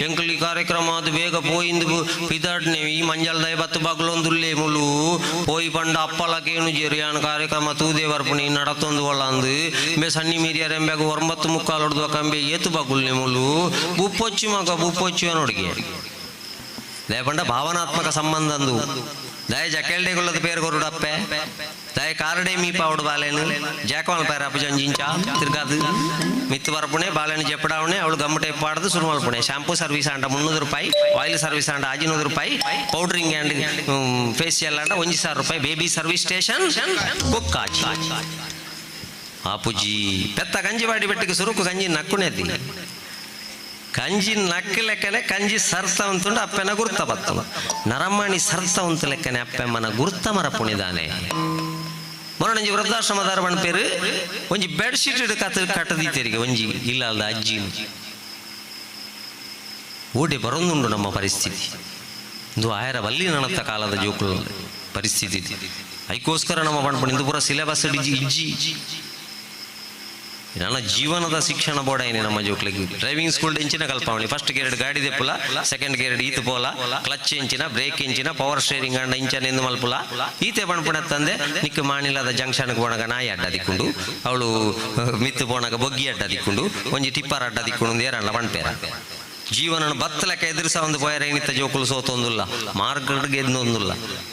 ಎಂಕಲಿ ಕಾರ್ಯಕ್ರಮ ಅದು ಬೇಗ ಪೋಯಿಂದು ಪಿದಾಡ್ನೆ ಈ ಮಂಜಲ್ ದಯ ಬತ್ತು ಬಗ್ಲೊಂದುಲ್ಲೆ ಮುಲು ಪೋಯಿ ಪಂಡ ಅಪ್ಪಲ ಕೇಣು ಜೇರು ಯಾನ್ ಕಾರ್ಯಕ್ರಮ ತೂದೆ ಬರ್ಪುಣಿ ನಡತೊಂದು ಒಳ್ಳಂದು ಬೆ ಸಣ್ಣಿ ಮೀರಿಯರ್ ಎಂಬೆಗ 9:45 ಹೊಡ್ದು ಕಂಬೆ ಏತು ಬಗುಲ್ನೆ ಮುಲು ಬುಪ್ಪೊಚ್ಚಿ ಮಗ ಬುಪ್ಪೊಚ್ಚಿ ನೋಡಿಗೆ ದಯಪಂಡ ಭಾವನಾತ್ಮಕ ಸಂಬಂಧ ಅಂದು ದಯ ಜಕೆಲ್ಡೆಗುಳ್ಳದ ಪೇರು ಕೊರುಡಪ್ಪೆ ದಾಯ ಕಾರಡೆ ಮೀಪ ಅವಡು ಬಾಲೆನು ಜಾಕವಾಲ್ ಪೈರ ಅಪ್ಪಜಂಜಿಂಚ ತಿರ್ಗಾದು ಮಿತ್ತು ಬರಪುಣೆ ಬಾಳೆಹಣ್ಣು ಜೆಪ್ಪಡಾವಣೆ ಅವಳು ಗಮ್ಮಟೆ ಪಾಡ್ದು ಶುರು ಮಲ್ಪುಣೆ. ಶಾಂಪೂ ಸರ್ವಿಸ್ ಆಂಡ 300 ರೂಪಾಯಿ, ಆಯಿಲ್ ಸರ್ವಿಸ್ ಆಂಡ 500 ರೂಪಾಯಿ, ಪೌಡ್ರಿಂಗ್ ಆ್ಯಂಡ್ ಫೇಸಿಯಲ್ ಆಂಡ 1000 ರೂಪಾಯಿ, ಬೇಬಿ ಸರ್ವಿಸ್ ಸ್ಟೇಷನ್ ಕುಕ್ಕಾಚಿ ಆಪುಜಿ ಪೆತ್ತ ಗಂಜಿ ಬಾಡಿ ಬೆಟ್ಟಿಗೆ ಸುರುಕು ಗಂಜಿ ನಕ್ಕುನೇತಿ ಕಂಜಿ ನಕ್ಕ ಲೆಕ್ಕನೆ ಕಂಜಿ ಸರ್ತ ಉಂಟುಂಡು ಅಪ್ಪೆನ ಗುರ್ತ ಬತ್ತವ ನರಮ್ಮಣಿ ಸರ್ತ ಉಂತು ಲೆಕ್ಕನೆ ಅಪ್ಪೆಮ್ಮನ ಗುರ್ತ ಮರ ಪುಣಿದಾನೆ. ಮೊರಣಂಜಿ ವೃದ್ಧಾಶ್ರಮದಾರ ಪೇರು ಒಂಜಿ ಬೆಡ್ಶೀಟ್ ಕತ್ ಕಟ್ಟದಿತ್ತೇರಿಗೆ ಒಂಜಿ ಇಲ್ಲ ಅಲ್ದ ಅಜ್ಜಿ ಓಡೆ ಬರೊಂದುಂಡು ನಮ್ಮ ಪರಿಸ್ಥಿತಿ. ಇಂದು ಆಯರ ಬಲ್ಲಿ ನಣತ್ತ ಕಾಲದ ಜೋಕುಲು ಪರಿಸ್ಥಿತಿ. ಐಕೋಸ್ಕರ ನಮ್ಮ ಪಣ್ಪುಂಡು ಇಂದು ಪೂರ ಸಿಲೆಬಸ್ ಇಜ್ಜಿ ಇಜ್ಜಿ ನನ್ನ ಜೀವನದ ಶಿಕ್ಷಣ ಬೋರ್ಡ್ ಐನೆ ನಮ್ಮ ಜೋಕ್ಲಿಗೆ. ಡ್ರೈವಿಂಗ್ ಸ್ಕೂಲ್ ಇಂಚಿನ ಕಲ್ಪಾವಣಿ ಫಸ್ಟ್ ಗೇರ್ ಗಾಡಿ ದೆಪ್ಪುಲ, ಸೆಕೆಂಡ್ ಗೇರ್ ಈತ್ ಪೋಲ, ಕ್ಲಚ್ ಇಂಚಿನ, ಬ್ರೇಕ್ ಇಂಚಿನ, ಪವರ್ ಸ್ಟೇರಿಂಗ್ ಅಂಡ ಇಂಚನ ಎಂದು ಮಲ್ಪುಲ. ಈತೆ ಪಣ್ಪುಣ ತಂದೆ ನಿಕ್ಕು ಮಾಣಿಲದ ಜಂಕ್ಷನ್ಗೆ ಪೋಣಗ ನಾಯಿ ಅಡ್ಡ ದಿಕ್ಕೊಂಡು, ಅವಳು ಮಿತ್ತು ಪೋಣಗ ಬೊಗ್ಗಿ ಅಡ್ಡ ದಿಕ್ಕೊಂಡು, ಒಂಜಿ ಟಿಪ್ಪರ್ ಅಡ್ಡ ದಿಕ್ಕೊಂಡು ಏರಣ್ಣ ಪಣ್ಪೇರ. ಜೀವನ ಬತ್ತಲಕ್ಕೆ ಎದುರಿಸ ಒಂದು ಪೋಯರ ಏನಿತ್ತ ಜೋಕುಲು ಸೋತೊಂದುಲ್ಲ, ಮಾರ್ಗಡ್ಗೆ ಎದ್ದೊಂದುಲ್ಲ.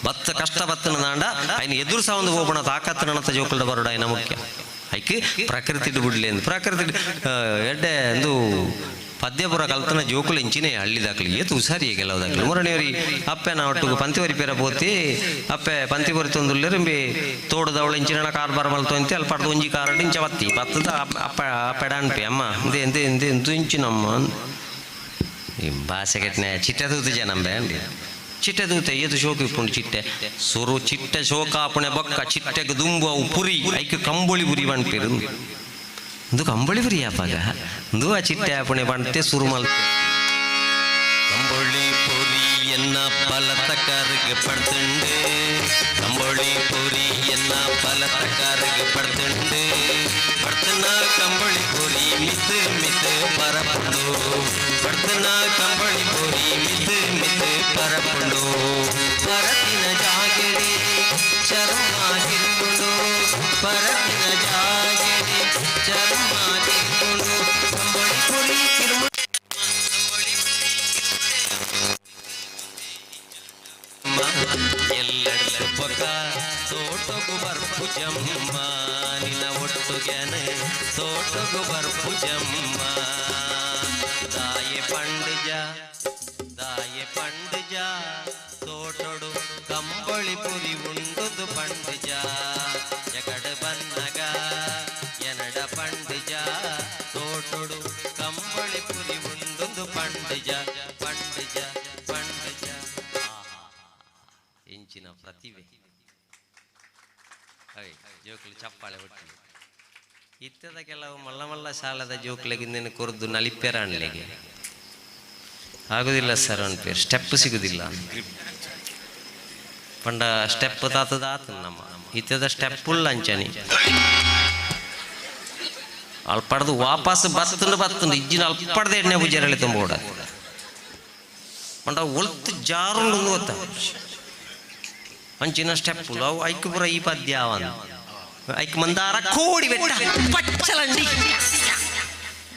ಬತ್ತ ಕಷ್ಟ ಬತ್ತನ ದಾಂಡ ಐನ ಎದುರಿಸ ಒಂದು ಹೋಗೋಣ ತಾಕತ್ತು ನಣತ ಜೋಕುಲ್ಡ ಬರೋಡ ಐನ ಮುಖ್ಯ. ಐಕ್ ಪ್ರಕೃತಿ ಬಿಡ್ಲಿ ಅಂತ ಪ್ರಕೃತಿ ಎಡ್ಡೆ ಒಂದು ಪದ್ಯಪುರ ಕಲ್ತನ ಜೋಕುಲು ಇಂಚಿನೇ ಹಳ್ಳಿ ದಾಖಲಿ ಏತು ಹುಷಾರಿ ಕೆಲವು ದಾಖಲೆ. ಮೂರನೇವರಿ ಅಪ್ಪೆ ನಾ ಒಟ್ಟಿಗೆ ಪಂತಿವರಿ ಪೇರ ಪೋತಿ ಅಪ್ಪೆ ಪಂತಿ ಬರಿ ಇಂಬಿ ತೋಡದವಳು ಇಂಚಿನ ಕಾರ್ ಬರ ಮಲ್ತು ಅಂತೆ ಅಲ್ಲಿ ಪಡ್ದು ಒಂಜಿ ಕಾರ್ ಇಂಚ ಬತ್ತಿ ಬತ್ತದ ಅಪ್ಪ ಅಪ್ಪೆಡ ಅನ್ಪಿ ಅಮ್ಮ ಇಂದೆ ಎಂತೆ ಎಂತೆ ಎಂತು ಇಂಚಿನಮ್ಮ ಈ ಭಾಷೆ ಕೆಟ್ಟನೆ ಚಿಟ್ಟೆ ತೂತು ಜನ ಅಂಡಿ ಚಿಟ್ಟೆ ತೂತೆ ಏತು ಶೋಕ ಇಪ್ಪುಂಡು ಚಿಟ್ಟೆ ಸುರು ಚಿಟ್ಟೆ ಶೋಕ ಆಪುಣೆ ಬೊಕ್ಕ ಚಿಟ್ಟೆಗೆ ದುಂಬು ಅವು ಪುರಿ ಐಕ್ ಕಂಬೊಳಿ ಪುರಿ ಪನ್ಪೆರು ಇಂದು ಕಂಬಳಿ ಪುರಿ ಆಪಾಗ ಇಂದು ಆ ಚಿಟ್ಟೆ ಆಪುಣೆ ಪಂತೆ ಸುರು ಮಲ್ತೆ. ಕಂಬೊಳಿ ಪುರಿ ಎನ್ನ ಬಲತ ಕಾರಿಗೆ ಪಡ್ತುಂಡು, ಕಂಬೊಳಿ ಪುರಿ ಎನ್ನ ಬಲತ ಕಾರಿಗೆ ಪಡ್ತುಂಡು, ಪಡ್ತನ ಕಂಬಳಿ ಪುರಿ ಮಿತ್ತು ಮಿತ್ತು ಪರಪುಂಡು, ಪಡ್ತನ ಕಂಬಳಿ ಪುರಿ ಮಿತ್ತು ಮಿತ್ತು ಪರಪುಂಡು, ಪರತಿನ ಜಾಗೆಡೆ ಚರ್ಮ ತಿರುಗುಂಡು, ಪರತಿನ ಜಾಗೆಡೆ ಚರ್ಮ ತಿರುಗುಂಡು, ಕಂಬಳಿ ಪುರಿ ಕಿರುಮು ಎಲ್ಲೆಡ್ದು ಪೊಕ ತೋಟಗು ಬರ್ಪುಜಮ್ಮ ನಿನ್ನ ಒಟ್ಟುಗೆನೆ ತೋಟಗು ಬರ್ಪುಜಮ್ಮ. ದಾಯೆ ಪಂಡುಜ ದಾಯೆ ಪಂಡುಜ ತೋಟೊಡು ಕಂಬಳಿ ಪುರಿ ಉಂಡುದು ಪಂಡುಜ, ಎಕಡೆ ಬನ್ನಗ ಎನಡ ಪಂಡುಜ ತೋಟೊಡು ಕಂಬಳಿ ಪುರಿ ಉಂಡುದು ಪಂಡುಜ ಪಂಡುಜ ಪಂಡುಜ. ಇಂಚಿನ ಪ್ರತಿಭೆ ಅಯ್ ಜೋಕುಲು ಚಪ್ಪಾಳೆ ಒಟ್ಟಿ. ಇತ್ತದ ಕೆಲವು ಮಲ್ಲ ಮಲ್ಲ ಶಾಲದ ಜೋಕ್ಲೆಗೆ ನಿನ್ನ ಕೊರ್ದು ನಲಿಪೆರ ಅನ್ಲೆಗೆ ಆಗುದಿಲ್ಲ ಸರ್ ಅನ್ಪೇರು ಸ್ಟೆಪ್ ಸಿಗುದಿಲ್ಲ ಪಂಡ ಸ್ಟೆಪ್ ತಾತದ ಆತ ನಮ್ಮ ಇತ್ತದ ಸ್ಟೆಪ್ ಉಲ್ಲ ಅಂಚನಿ ಅಲ್ಪಡ್ದು ವಾಪಸ್ ಬತ್ತುಂಡು ಬತ್ತುಂಡು ಇಜ್ಜಿನ ಅಲ್ಪಡ್ದು ಎಣ್ಣೆ ಪೂಜಾರಲ್ಲಿ ತುಂಬ ಪಂಡ ಒಲ್ತು ಜಾರುಂಡು ಗೊತ್ತ ಅಂಚಿನ ಸ್ಟೆಪ್ ಅವು ಐಕ್ ಪೂರ ಈ ಪದ್ಯ ಅವಂದು ಐಕ್ ಮಂದಾರ ಕೋಡಿ ಬೆಟ್ಟ ಪಚ್ಚಲಂಡಿ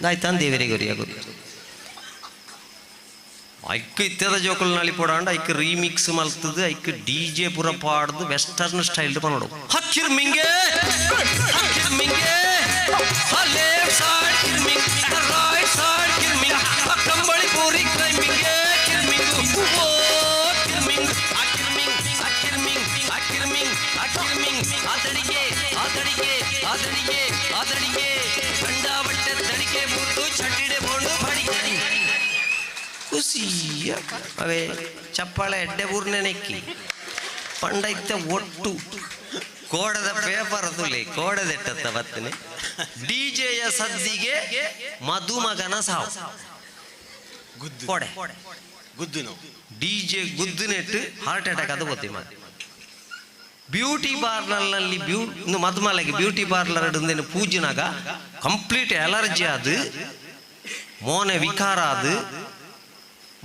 ಆಯ್ತಾನ್ ದೇವರಿಗೆ ಗುರಿ ಐಕ್ ಇತ್ತದ ಜೋಕುಲು ನಳಿ ಪೋಡಾಂಡ ಐಕ್ ರೀಮಿಕ್ಸ್ ಮಲ್ತದು ಐಕ್ ಡಿ ಜೆ ಪೂರ ಪಾಡ್ದು ವೆಸ್ಟರ್ನ್ ಸ್ಟೈಲ್ ಪನೋಡು ಹಕ್ಕಿರ್ ಮಿಂಗೆ ಹಕ್ಕಿರ್ ಮಿಂಗೆ ಲೆಫ್ಟ್ ಸೈಡ್ ಕಿರ್ಮಿಂಗ್ ರೈಟ್ ಸೈಡ್ ಕಿರ್ಮಿಂಗ್ ಕಂಬಳಿ ಪೂರಿ ಕ್ಲೈಂಬಿಂಗ್ ಕಿರ್ಮಿಂಗ್ ಓ ಕಿರ್ಮಿಂಗ್ ಆ ಕಿರ್ಮಿಂಗ್ ಆ ಕಿರ್ಮಿಂಗ್ ಆ ಕಿರ್ಮಿಂಗ್ ಆ ಕಿರ್ಮಿಂಗ್ ಆತಡಿಗೆ ಆತಡಿಗೆ ಆತಡಿಗೆ ಆತಡಿಗೆ ಕಂಡಾಬಟ್ಟೆ ತಡಿಕೆ ಬೂಟು ಚಟ್ಟಿಡೆ ಬೋಂಡು ಬಡಿಗೆ ಖುಷಿ ಅವೇ ಚಪ್ಪಾಳೆ ಎಡ್ಡೆ ಊರ್ನೆ ನೆಕ್ಕಿ ಪಂಡ ಇತ್ತ ಒಟ್ಟು ಕೋಡದ ಪೇಪರ್ ತುಲೆ ಕೋಡದೆಟ್ಟತ್ತ ಬತ್ತನೆ ಡಿಜೆಯ ಸದ್ದಿಗೆ ಮಧುಮಗನ ಸಾವು. ಗುದ್ದು ಕೋಡೆ ಗುದ್ದು ನಾವು ಡಿಜೆ ಗುದ್ದು ನೆಟ್ಟು ಹಾರ್ಟ್ ಅಟ್ಯಾಕ್ ಅದು ಗೊತ್ತಿ ಮತ್ತೆ ಬ್ಯೂಟಿ ಪಾರ್ಲರ್ನಲ್ಲಿ ಬ್ಯೂ ಮಧುಮಲೆಗೆ ಬ್ಯೂಟಿ ಪಾರ್ಲರ್ ಪೂಜಿನಾಗ ಕಂಪ್ಲೀಟ್ ಅಲರ್ಜಿ ಅದು ಮೋನೆ ವಿಕಾರ ಅದು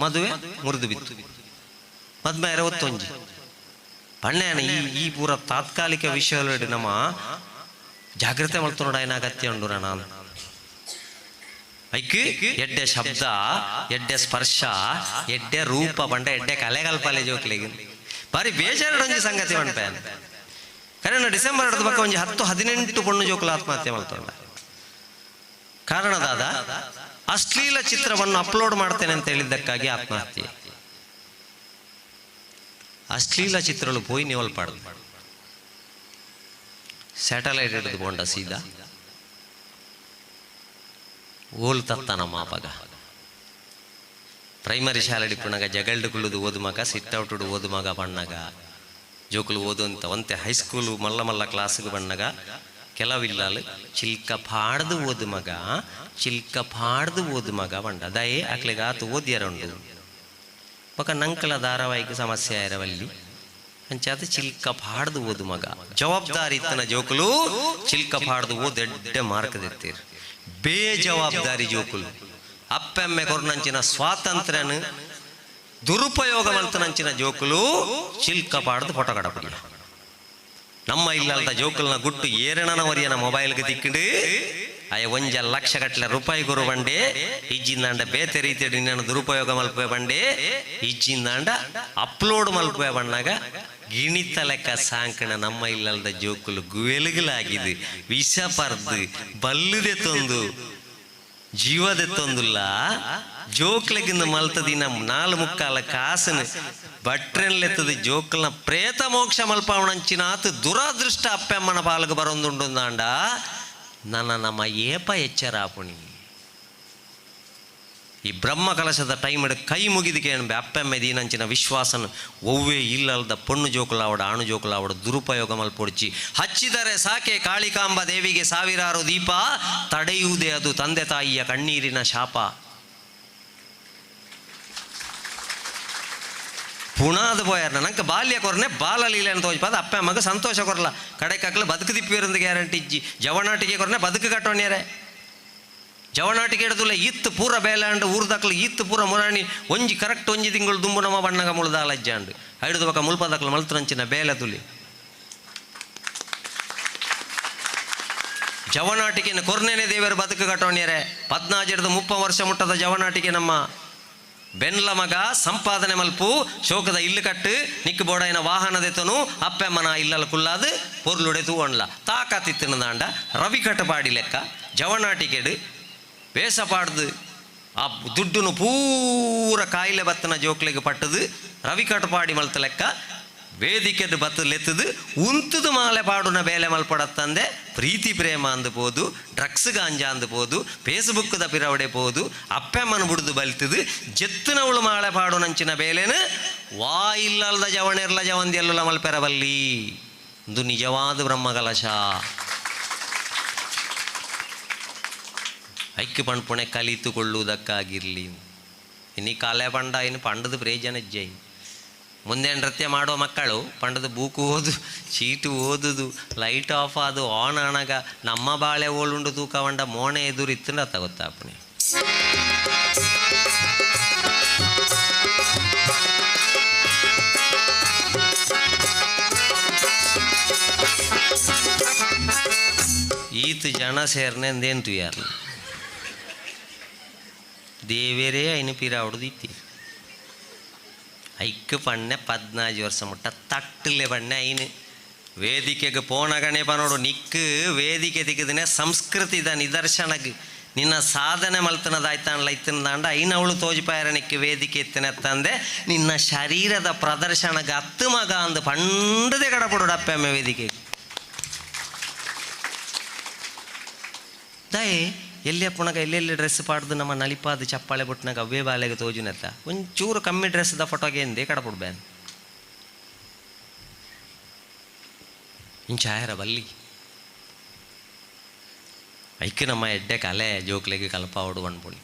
ಮದುವೆ ಮುರಿದು ಬಿತ್ತು. ಮದ್ಮೆ ಅರವತ್ತೊಂಜಿ ಪಣ್ಣೆನ ಈ ಈ ಪೂರ ತಾತ್ಕಾಲಿಕ ವಿಷಯಗಳು ನಮ್ಮ ಜಾಗ್ರತೆ ಮಲ್ತೊಂಡ ಏನ ಅಗತ್ಯ ಉಂಡು ನಾನು ಐಕ್ ಎಡ್ಡೆ ಶಬ್ದ ಎಡ್ಡೆ ಸ್ಪರ್ಶ ಎಡ್ಡೆ ರೂಪ ಪಂಡ ಎಡ್ಡೆ ಕಲೆಗಲ್ಪಲೆ ಜೋಕ್ಲಿಗೆ ಬಾರಿ ಬೇಜಾರು ಒಂಜಿ ಸಂಗತಿ ಪನ್ಪೆ. ಕರೆನ ಡಿಸೆಂಬರ್ ಹಿಡ್ದು ಬಕ್ಕ ಒಂಜಿ 10 18 ಪೊಣ್ಣು ಜೋಕುಲು ಆತ್ಮಹತ್ಯೆ ಮಲ್ತೊಂಡ. ಕಾರಣದಾದ ಅಶ್ಲೀಲ ಚಿತ್ರವನ್ನು ಅಪ್ಲೋಡ್ ಮಾಡ್ತೇನೆ ಅಂತ ಹೇಳಿದ್ದಕ್ಕಾಗಿ ಆತ್ಮಹತ್ಯೆ. ಅಶ್ಲೀಲ ಚಿತ್ರಗಳು ಪೋಯಿ ನಿವಲ್ಪಾಡ್ದು ಸ್ಯಾಟಲೈಟ್ ಹಿಡಿದು ಕೊಂಡ ಸೀದಾ ಓಲ್ ತತ್ತ ನಮ್ಮ ಅಪಗ ಪ್ರೈಮರಿ ಶಾಲೆ ಡಿಪ್ಪುನಾಗ ಜಗಲ್ಡು ಕುಳ್ಳುದು ಓದು ಮಗ, ಸಿಟ್ಟೌಟುಡು ಓದು ಮಗ ಬಣ್ಣಗ ಜೋಕುಲು ಓದು ಅಂತ ಒಂತೆ ಹೈಸ್ಕೂಲು ಮಲ್ಲ ಮಲ್ಲ ಕ್ಲಾಸ್ಗೆ ಬಣ್ಣಗ ಕೆಲವಿಲ್ಲಾಲು ಚಿಲ್ಕ ಪಾಡ್ದು ಓದು ಮಗ, ಚಿಲ್ಕ ಪಾಡ್ದು ಓದು ಮಗ ಬಂಡ ದಯೆ ಅಕ್ಲಿಗೆ ಆತು ಓದ್ಯಾರ ಉಂಡು ಬೊಕ ನಂಕಲ ಧಾರಾವಾಹಿಗೆ ಸಮಸ್ಯೆ ಆಯಿರವಲ್ಲಿ ಅಂಚಾದ ಚಿಲ್ಕ ಪಾಡ್ದು ಓದು ಮಗ. ಜವಾಬ್ದಾರಿ ಇತ್ತನ ಜೋಕುಲು ಚಿಲ್ಕ ಪಾಡ್ದು ಓದು ಎಡ್ಡೆ ಮಾರ್ಕ್ ದೆತ್ತೀರ್. ಬೇಜವಾಬ್ದಾರಿ ಜೋಕುಲು ಅಪ್ಪೆಮ್ಮೆ ಕೊರ್ನಂಚಿನ ಸ್ವಾತಂತ್ರ್ಯನ ದುರುಪಯೋಗ ಮಲ್ತನಂಚಿನ ಜೋಕುಲು ಚಿಲ್ಕ ಪಾಡ್ದು ಫೋಟೋ ಕಡಪಡಿ. ನಮ್ಮ ಇಲ್ಲಲ್ದ ಜೋಕುಲ್ನ ಗುಟ್ಟು ಏರಣನ ವರಿಯನ ಮೊಬೈಲ್ಗೆ ತಿಕ್ಕಿಂಡು ಅಯ್ಯ ಒಂಜ ಲಕ್ಷ ಗಟ್ಟಲೆ ರೂಪಾಯಿ ಗುರು ಬಂಡೆ ಇಜ್ಜಿಂದಾಂಡ ಬೇತೆ ರೀತಿಯಲ್ಲಿ ನಿನ್ನನ್ನು ದುರುಪಯೋಗ ಮಲ್ಪೆ ಬಂಡೆ ಇಜ್ಜಿಂದಾಂಡ ಅಪ್ಲೋಡ್ ಮಲ್ಪೆ ಬಣ್ಣಾಗ ಗಿಣಿತ ಲೆಕ್ಕ ಸಾಂಕಣ ನಮ್ಮ ಇಲ್ಲಲ್ದ ಜೋಕುಲು ಗುವೆಲುಗಲಾಗಿದೆ, ವಿಷ ಪರ್ದು ಬಲ್ಲುದೆ ತಂದು ಜೀವದೆ ತಂದುಲ್ಲ. ಜೋಕ್ಲೆಗಿಂದ ಮಲ್ತ ದಿನ ನಾಲ್ ಮುಕ್ಕಾಲ ಕಾಸನು ಬಟ್ರೆನ್ಲೆತ್ತದ ಜೋಕ್ಲನ ಪ್ರೇತ ಮೋಕ್ಷ ಮಲ್ಪಾವಣಂಚಿನಾತು ದುರದೃಷ್ಟ ಅಪ್ಪೆಮ್ಮನ ಪಾಲಗ ಬರೊಂದುಂಡುಂದಾಂಡ ನನ್ನ ನಮ್ಮ ಏಪ ಎಚ್ಚರಾಪುಣಿ. ಈ ಬ್ರಹ್ಮ ಕಲಶದ ಟೈಮ್ ಕೈ ಮುಗಿದಿಕೆ ಅಪ್ಪೆಮ್ಮೆ ದೀನಂಚಿನ ವಿಶ್ವಾಸನ ಒವ್ವೇ ಇಲ್ಲಲ್ದ ಪೊಣ್ಣು ಜೋಕುಲಾವಡ ಆಣು ಜೋಕುಲಾವಡ ದುರುಪಯೋಗ ಮಲ್ಪೊಡ್ಚಿ. ಹಚ್ಚಿದರೆ ಸಾಕೆ ಕಾಳಿಕಾಂಬ ದೇವಿಗೆ ಸಾವಿರಾರು ದೀಪ, ತಡೆಯುವುದೇ ಅದು ತಂದೆ ತಾಯಿಯ ಕಣ್ಣೀರಿನ ಶಾಪ. ಪುಣಾದ ಪೋಯಾರ ನಂಗೆ ಬಾಲ್ಯ ಕೊರನೆ ಬಾಲಲೀಲೆ ಅಂತ ತೋಜ್ಪಾದ ಅಪ್ಪ ಅಮ್ಮಗ ಸಂತೋಷ ಕೊರಲ ಕಡೆ ಕಕ್ಲು ಬದುಕು ದಿಪ್ಪಿರಂದು ಗ್ಯಾರಂಟಿ ಇಜ್ಜಿ. ಜವನಾಟಿಗೆ ಕೊರನೆ ಬದುಕು ಕಟ್ಟೋಣ್ಯಾರೆ ಜವನಾಟಿಗೆ ಹಿಡಿದುಲ್ಲ ಇತ್ತು ಪೂರ ಬೇಲಾಂಡು ಊರ್ದಕ್ಲು ಇತ್ತು ಪೂರ ಮುರಾಣಿ ಒಂಜಿ ಕರೆಕ್ಟ್ ಒಂಜಿ ತಿಂಗಳು ದುಂಬು ನಮ್ಮ ಬಣ್ಣಗ ಮುಳ್ದಾಲ ಅಜ್ಜಾಂಡು ಹಿಡಿದು ಬಕ ಮುಲ್ಪದಕ್ಲು ಮಲ್ತರಂಚಿನ ಬೇಲೆ ತುಲಿ. ಜವನಾಟಿಕೆನ ಕೊರ್ನೇನೆ ದೇವರು ಬದುಕು ಕಟ್ಟೋಣ್ಯಾರೆ. 14 30 ವರ್ಷ ಮುಟ್ಟದ ಜವನಾಟಿಕೆ ನಮ್ಮ ಬೆನ್ಲ ಮಗ ಸಂಪಾದನೆ ಮಲ್ಪು ಶೋಕದ ಇಲ್ಲು ಕಟ್ಟು ನಿಕ್ಕು ಬೋಡಾಯಿನ ವಾಹನದೆತನು ಅಪ್ಪೆಮ್ಮನ ಇಲ್ಲಲ ಕುಲ್ಲಾದು ಪೊರ್ಲುಡೆ ತೂವಣ್ಲ ತಾಕತ್ತಿತ್ತಿನದಾಂಡ ರವಿ ಕಟಪಾಡಿ ಲೆಕ್ಕ ಜವನಾಟಿಕೆಡು ವೇಷ ಪಾಡ್ದು ಆ ದುಡ್ಡುನು ಪೂರ ಕಾಯಿಲೆ ಬತ್ತನ ಜೋಕ್ಲೆಗೆ ಪಟ್ಟದು ರವಿ ಕಟಪಾಡಿ ಮಲ್ತ ಲೆಕ್ಕ ವೇದಿಕೆದು ಬತ್ತು ಲೆತ್ತದು ಉಂತುದು ಮಾಲೆ ಪಾಡುನ ಬೇಲೆ ಮಲ್ಪಡತ್ತಂದೆ ಪ್ರೀತಿ ಪ್ರೇಮ ಅಂದು ಪೋದು ಡ್ರಗ್ಸ್ ಗಾಂಜಾ ಅಂದು ಪೋದು ಫೇಸ್ಬುಕ್ದ ಪಿರವಡೆ ಪೋದು ಅಪ್ಪೆಮ್ಮನ ಬುಡ್ದು ಬಲ್ತದು ಜೆತ್ತಿನವಳು ಮಾಲೆ ಪಾಡುನಂಚಿನ ಬೇಲೆನು ವಾ ಇಲ್ಲಲ್ದ ಜವಣೆರ್ಲ ಜವಂದಿಯಲ್ಲ ಮಲ್ಪೆರವಲ್ಲಿ ಇದು ನಿಜವಾದ ಬ್ರಹ್ಮಕಲಶ. ಐಕ್ಯ ಪಣ್ಪುಣೆ ಕಲಿತುಕೊಳ್ಳುವುದಕ್ಕಾಗಿರಲಿ. ಇನ್ನೀ ಕಾಲೆ ಪಂಡ ಇನ್ನು ಪಂಡದ ಪ್ರಯೋಜನ ಜೈ. ಮುಂದೆ ನೃತ್ಯ ಮಾಡೋ ಮಕ್ಕಳು ಪಂಡದ ಬೂಕು ಓದು ಚೀಟು ಓದುದು ಲೈಟ್ ಆಫ್ ಅದು ಆನ್ ಆಣಗ ನಮ್ಮ ಬಾಳೆ ಓಳುಂಡು ತೂಕವಂಡ ಮೋಣೆ ಎದುರು ಇತ್ತಂಡ ಅತ್ತ ಗೊತ್ತಾಪಣೆ. ಈತ ಜನ ಸೇರ್ನೆ ಅಂದೇನು ತುಯಾರ್ಲ ದೇವೇರೇ ಐನು ಪೀರ ಹೊಡೆದಿತ್ತಿ ಐಕ್ ಪಣ್ಣೆ 14 ವರ್ಷ ಮುಟ್ಟ ತಟ್ಟಲೆ ಪಣ್ಣೆ ಐನು ವೇದಿಕೆಗೆ ಪೋಣಗಣೆ ಪನೋಡು ನಿಕ್ಕು ವೇದಿಕೆ ತಿಕ್ಕದನೆ ಸಂಸ್ಕೃತಿದ ನಿದರ್ಶನಗ್ ನಿನ್ನ ಸಾಧನೆ ಮಲ್ತನದಾಯ್ತಾನಲ್ಲ ಇತ್ತನದಾಂಡ ಐನ ಅವಳು ತೋಜಿಪಾಯರ ನಿಕ್ಕು ವೇದಿಕೆ ಇತ್ತನೆತ್ತಂದೆ ನಿನ್ನ ಶರೀರದ ಪ್ರದರ್ಶನಗೆ ಅತ್ತು ಮಗ ಅಂದು ಪಂಡದೆ ಕಡಪಡು ಡಪ್ಪೆಮ್ಮೆ ವೇದಿಕೆ ದಯೆ ಎಲ್ಲಿ ಅಪ್ಪಣಗ ಎಲ್ಲೆಲ್ಲಿ ಡ್ರೆಸ್ ಪಾಡ್ದು ನಮ್ಮ ನಲಿಪಾದ ಚಪ್ಪಾಳೆ ಬುಟ್ನಾಗ ಅವೇ ಬಾಲೆಗೆ ತೋಜುನೆತ್ತ ಒಂಚೂರು ಕಮ್ಮಿ ಡ್ರೆಸ್ದ ಫೋಟೋಗೆ ಎಂದೇ ಕಡಪುಡು ಬ್ಯಾನ್ ಇಂಚಾಯರ ಬಲ್ಲಿ ಐಕ್ ನಮ್ಮ ಎಡ್ಡೆ ಕಲೆ ಜೋಕ್ಲೆಗೆ ಕಲ್ಪಾವಡು ಅನ್ಪುಣಿ.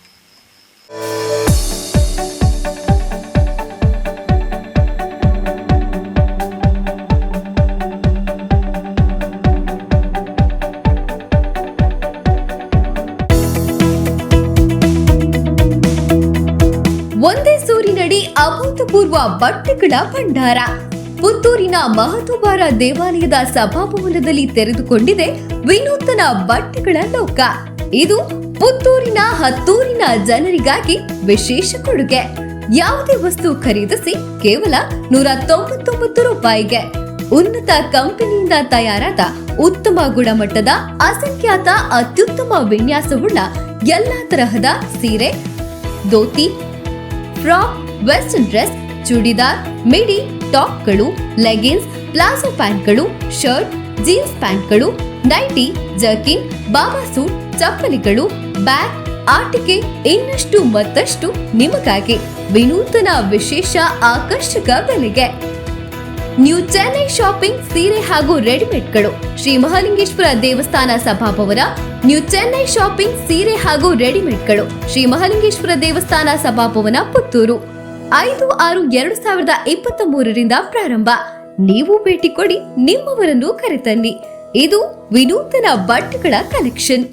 ಒಂದೇ ಸೂರಿನಡಿ ಅಭೂತಪೂರ್ವ ಬಟ್ಟೆಗಳ ಭಂಡಾರ ಪುತ್ತೂರಿನ ಮಹತೋಬಾರ ದೇವಾಲಯದ ಸಭಾಭವನದಲ್ಲಿ ತೆರೆದುಕೊಂಡಿದೆ ವಿನೂತನ ಬಟ್ಟೆಗಳ ಲೋಕ. ಇದು ಪುತ್ತೂರಿನ ಹತ್ತೂರಿನ ಜನರಿಗಾಗಿ ವಿಶೇಷ ಕೊಡುಗೆ. ಯಾವುದೇ ವಸ್ತು ಖರೀದಿಸಿ ಕೇವಲ 199 ರೂಪಾಯಿಗೆ. ಉನ್ನತ ಕಂಪನಿಯಿಂದ ತಯಾರಾದ ಉತ್ತಮ ಗುಣಮಟ್ಟದ ಅಸಂಖ್ಯಾತ ಅತ್ಯುತ್ತಮ ವಿನ್ಯಾಸವುಳ್ಳ ಎಲ್ಲಾ ತರಹದ ಸೀರೆ, dhoti, frock, western dress, churidar, midi ಟಾಪ್ಗಳು, leggings, palazzo ಪ್ಯಾಂಟ್ಗಳು, shirt, jeans ಪ್ಯಾಂಟ್ಗಳು, nighty, jerkin, ಬಾಬಾ ಸೂಟ್, ಚಪ್ಪಲಿಗಳು, ಬ್ಯಾಗ್, ಆಟಿಕೆ, ಇನ್ನಷ್ಟು ಮತ್ತಷ್ಟು ನಿಮಗಾಗಿ ವಿನೂತನ ವಿಶೇಷ ಆಕರ್ಷಕ ಬೆಲೆಗೆ. ನ್ಯೂ ಚೆನ್ನೈ ಶಾಪಿಂಗ್ ಸೀರೆ ಹಾಗೂ ರೆಡಿಮೇಡ್ಗಳು. ಶ್ರೀ ಮಹಾಲಿಂಗೇಶ್ವರ ದೇವಸ್ಥಾನ ಸಭಾಭವನ, ನ್ಯೂ ಚೆನ್ನೈ ಶಾಪಿಂಗ್ ಸೀರೆ ಹಾಗೂ ರೆಡಿಮೇಡ್ಗಳು, ಶ್ರೀ ಮಹಾಲಿಂಗೇಶ್ವರ ದೇವಸ್ಥಾನ ಸಭಾಭವನ, ಪುತ್ತೂರು. 5-6-2023ರಿಂದ ಪ್ರಾರಂಭ. ನೀವು ಭೇಟಿ ಕೊಡಿ, ನಿಮ್ಮವರನ್ನು ಕರೆತನ್ನಿ. ಇದು ವಿನೂತನ ಬಟ್ಟೆಗಳ ಕಲೆಕ್ಷನ್.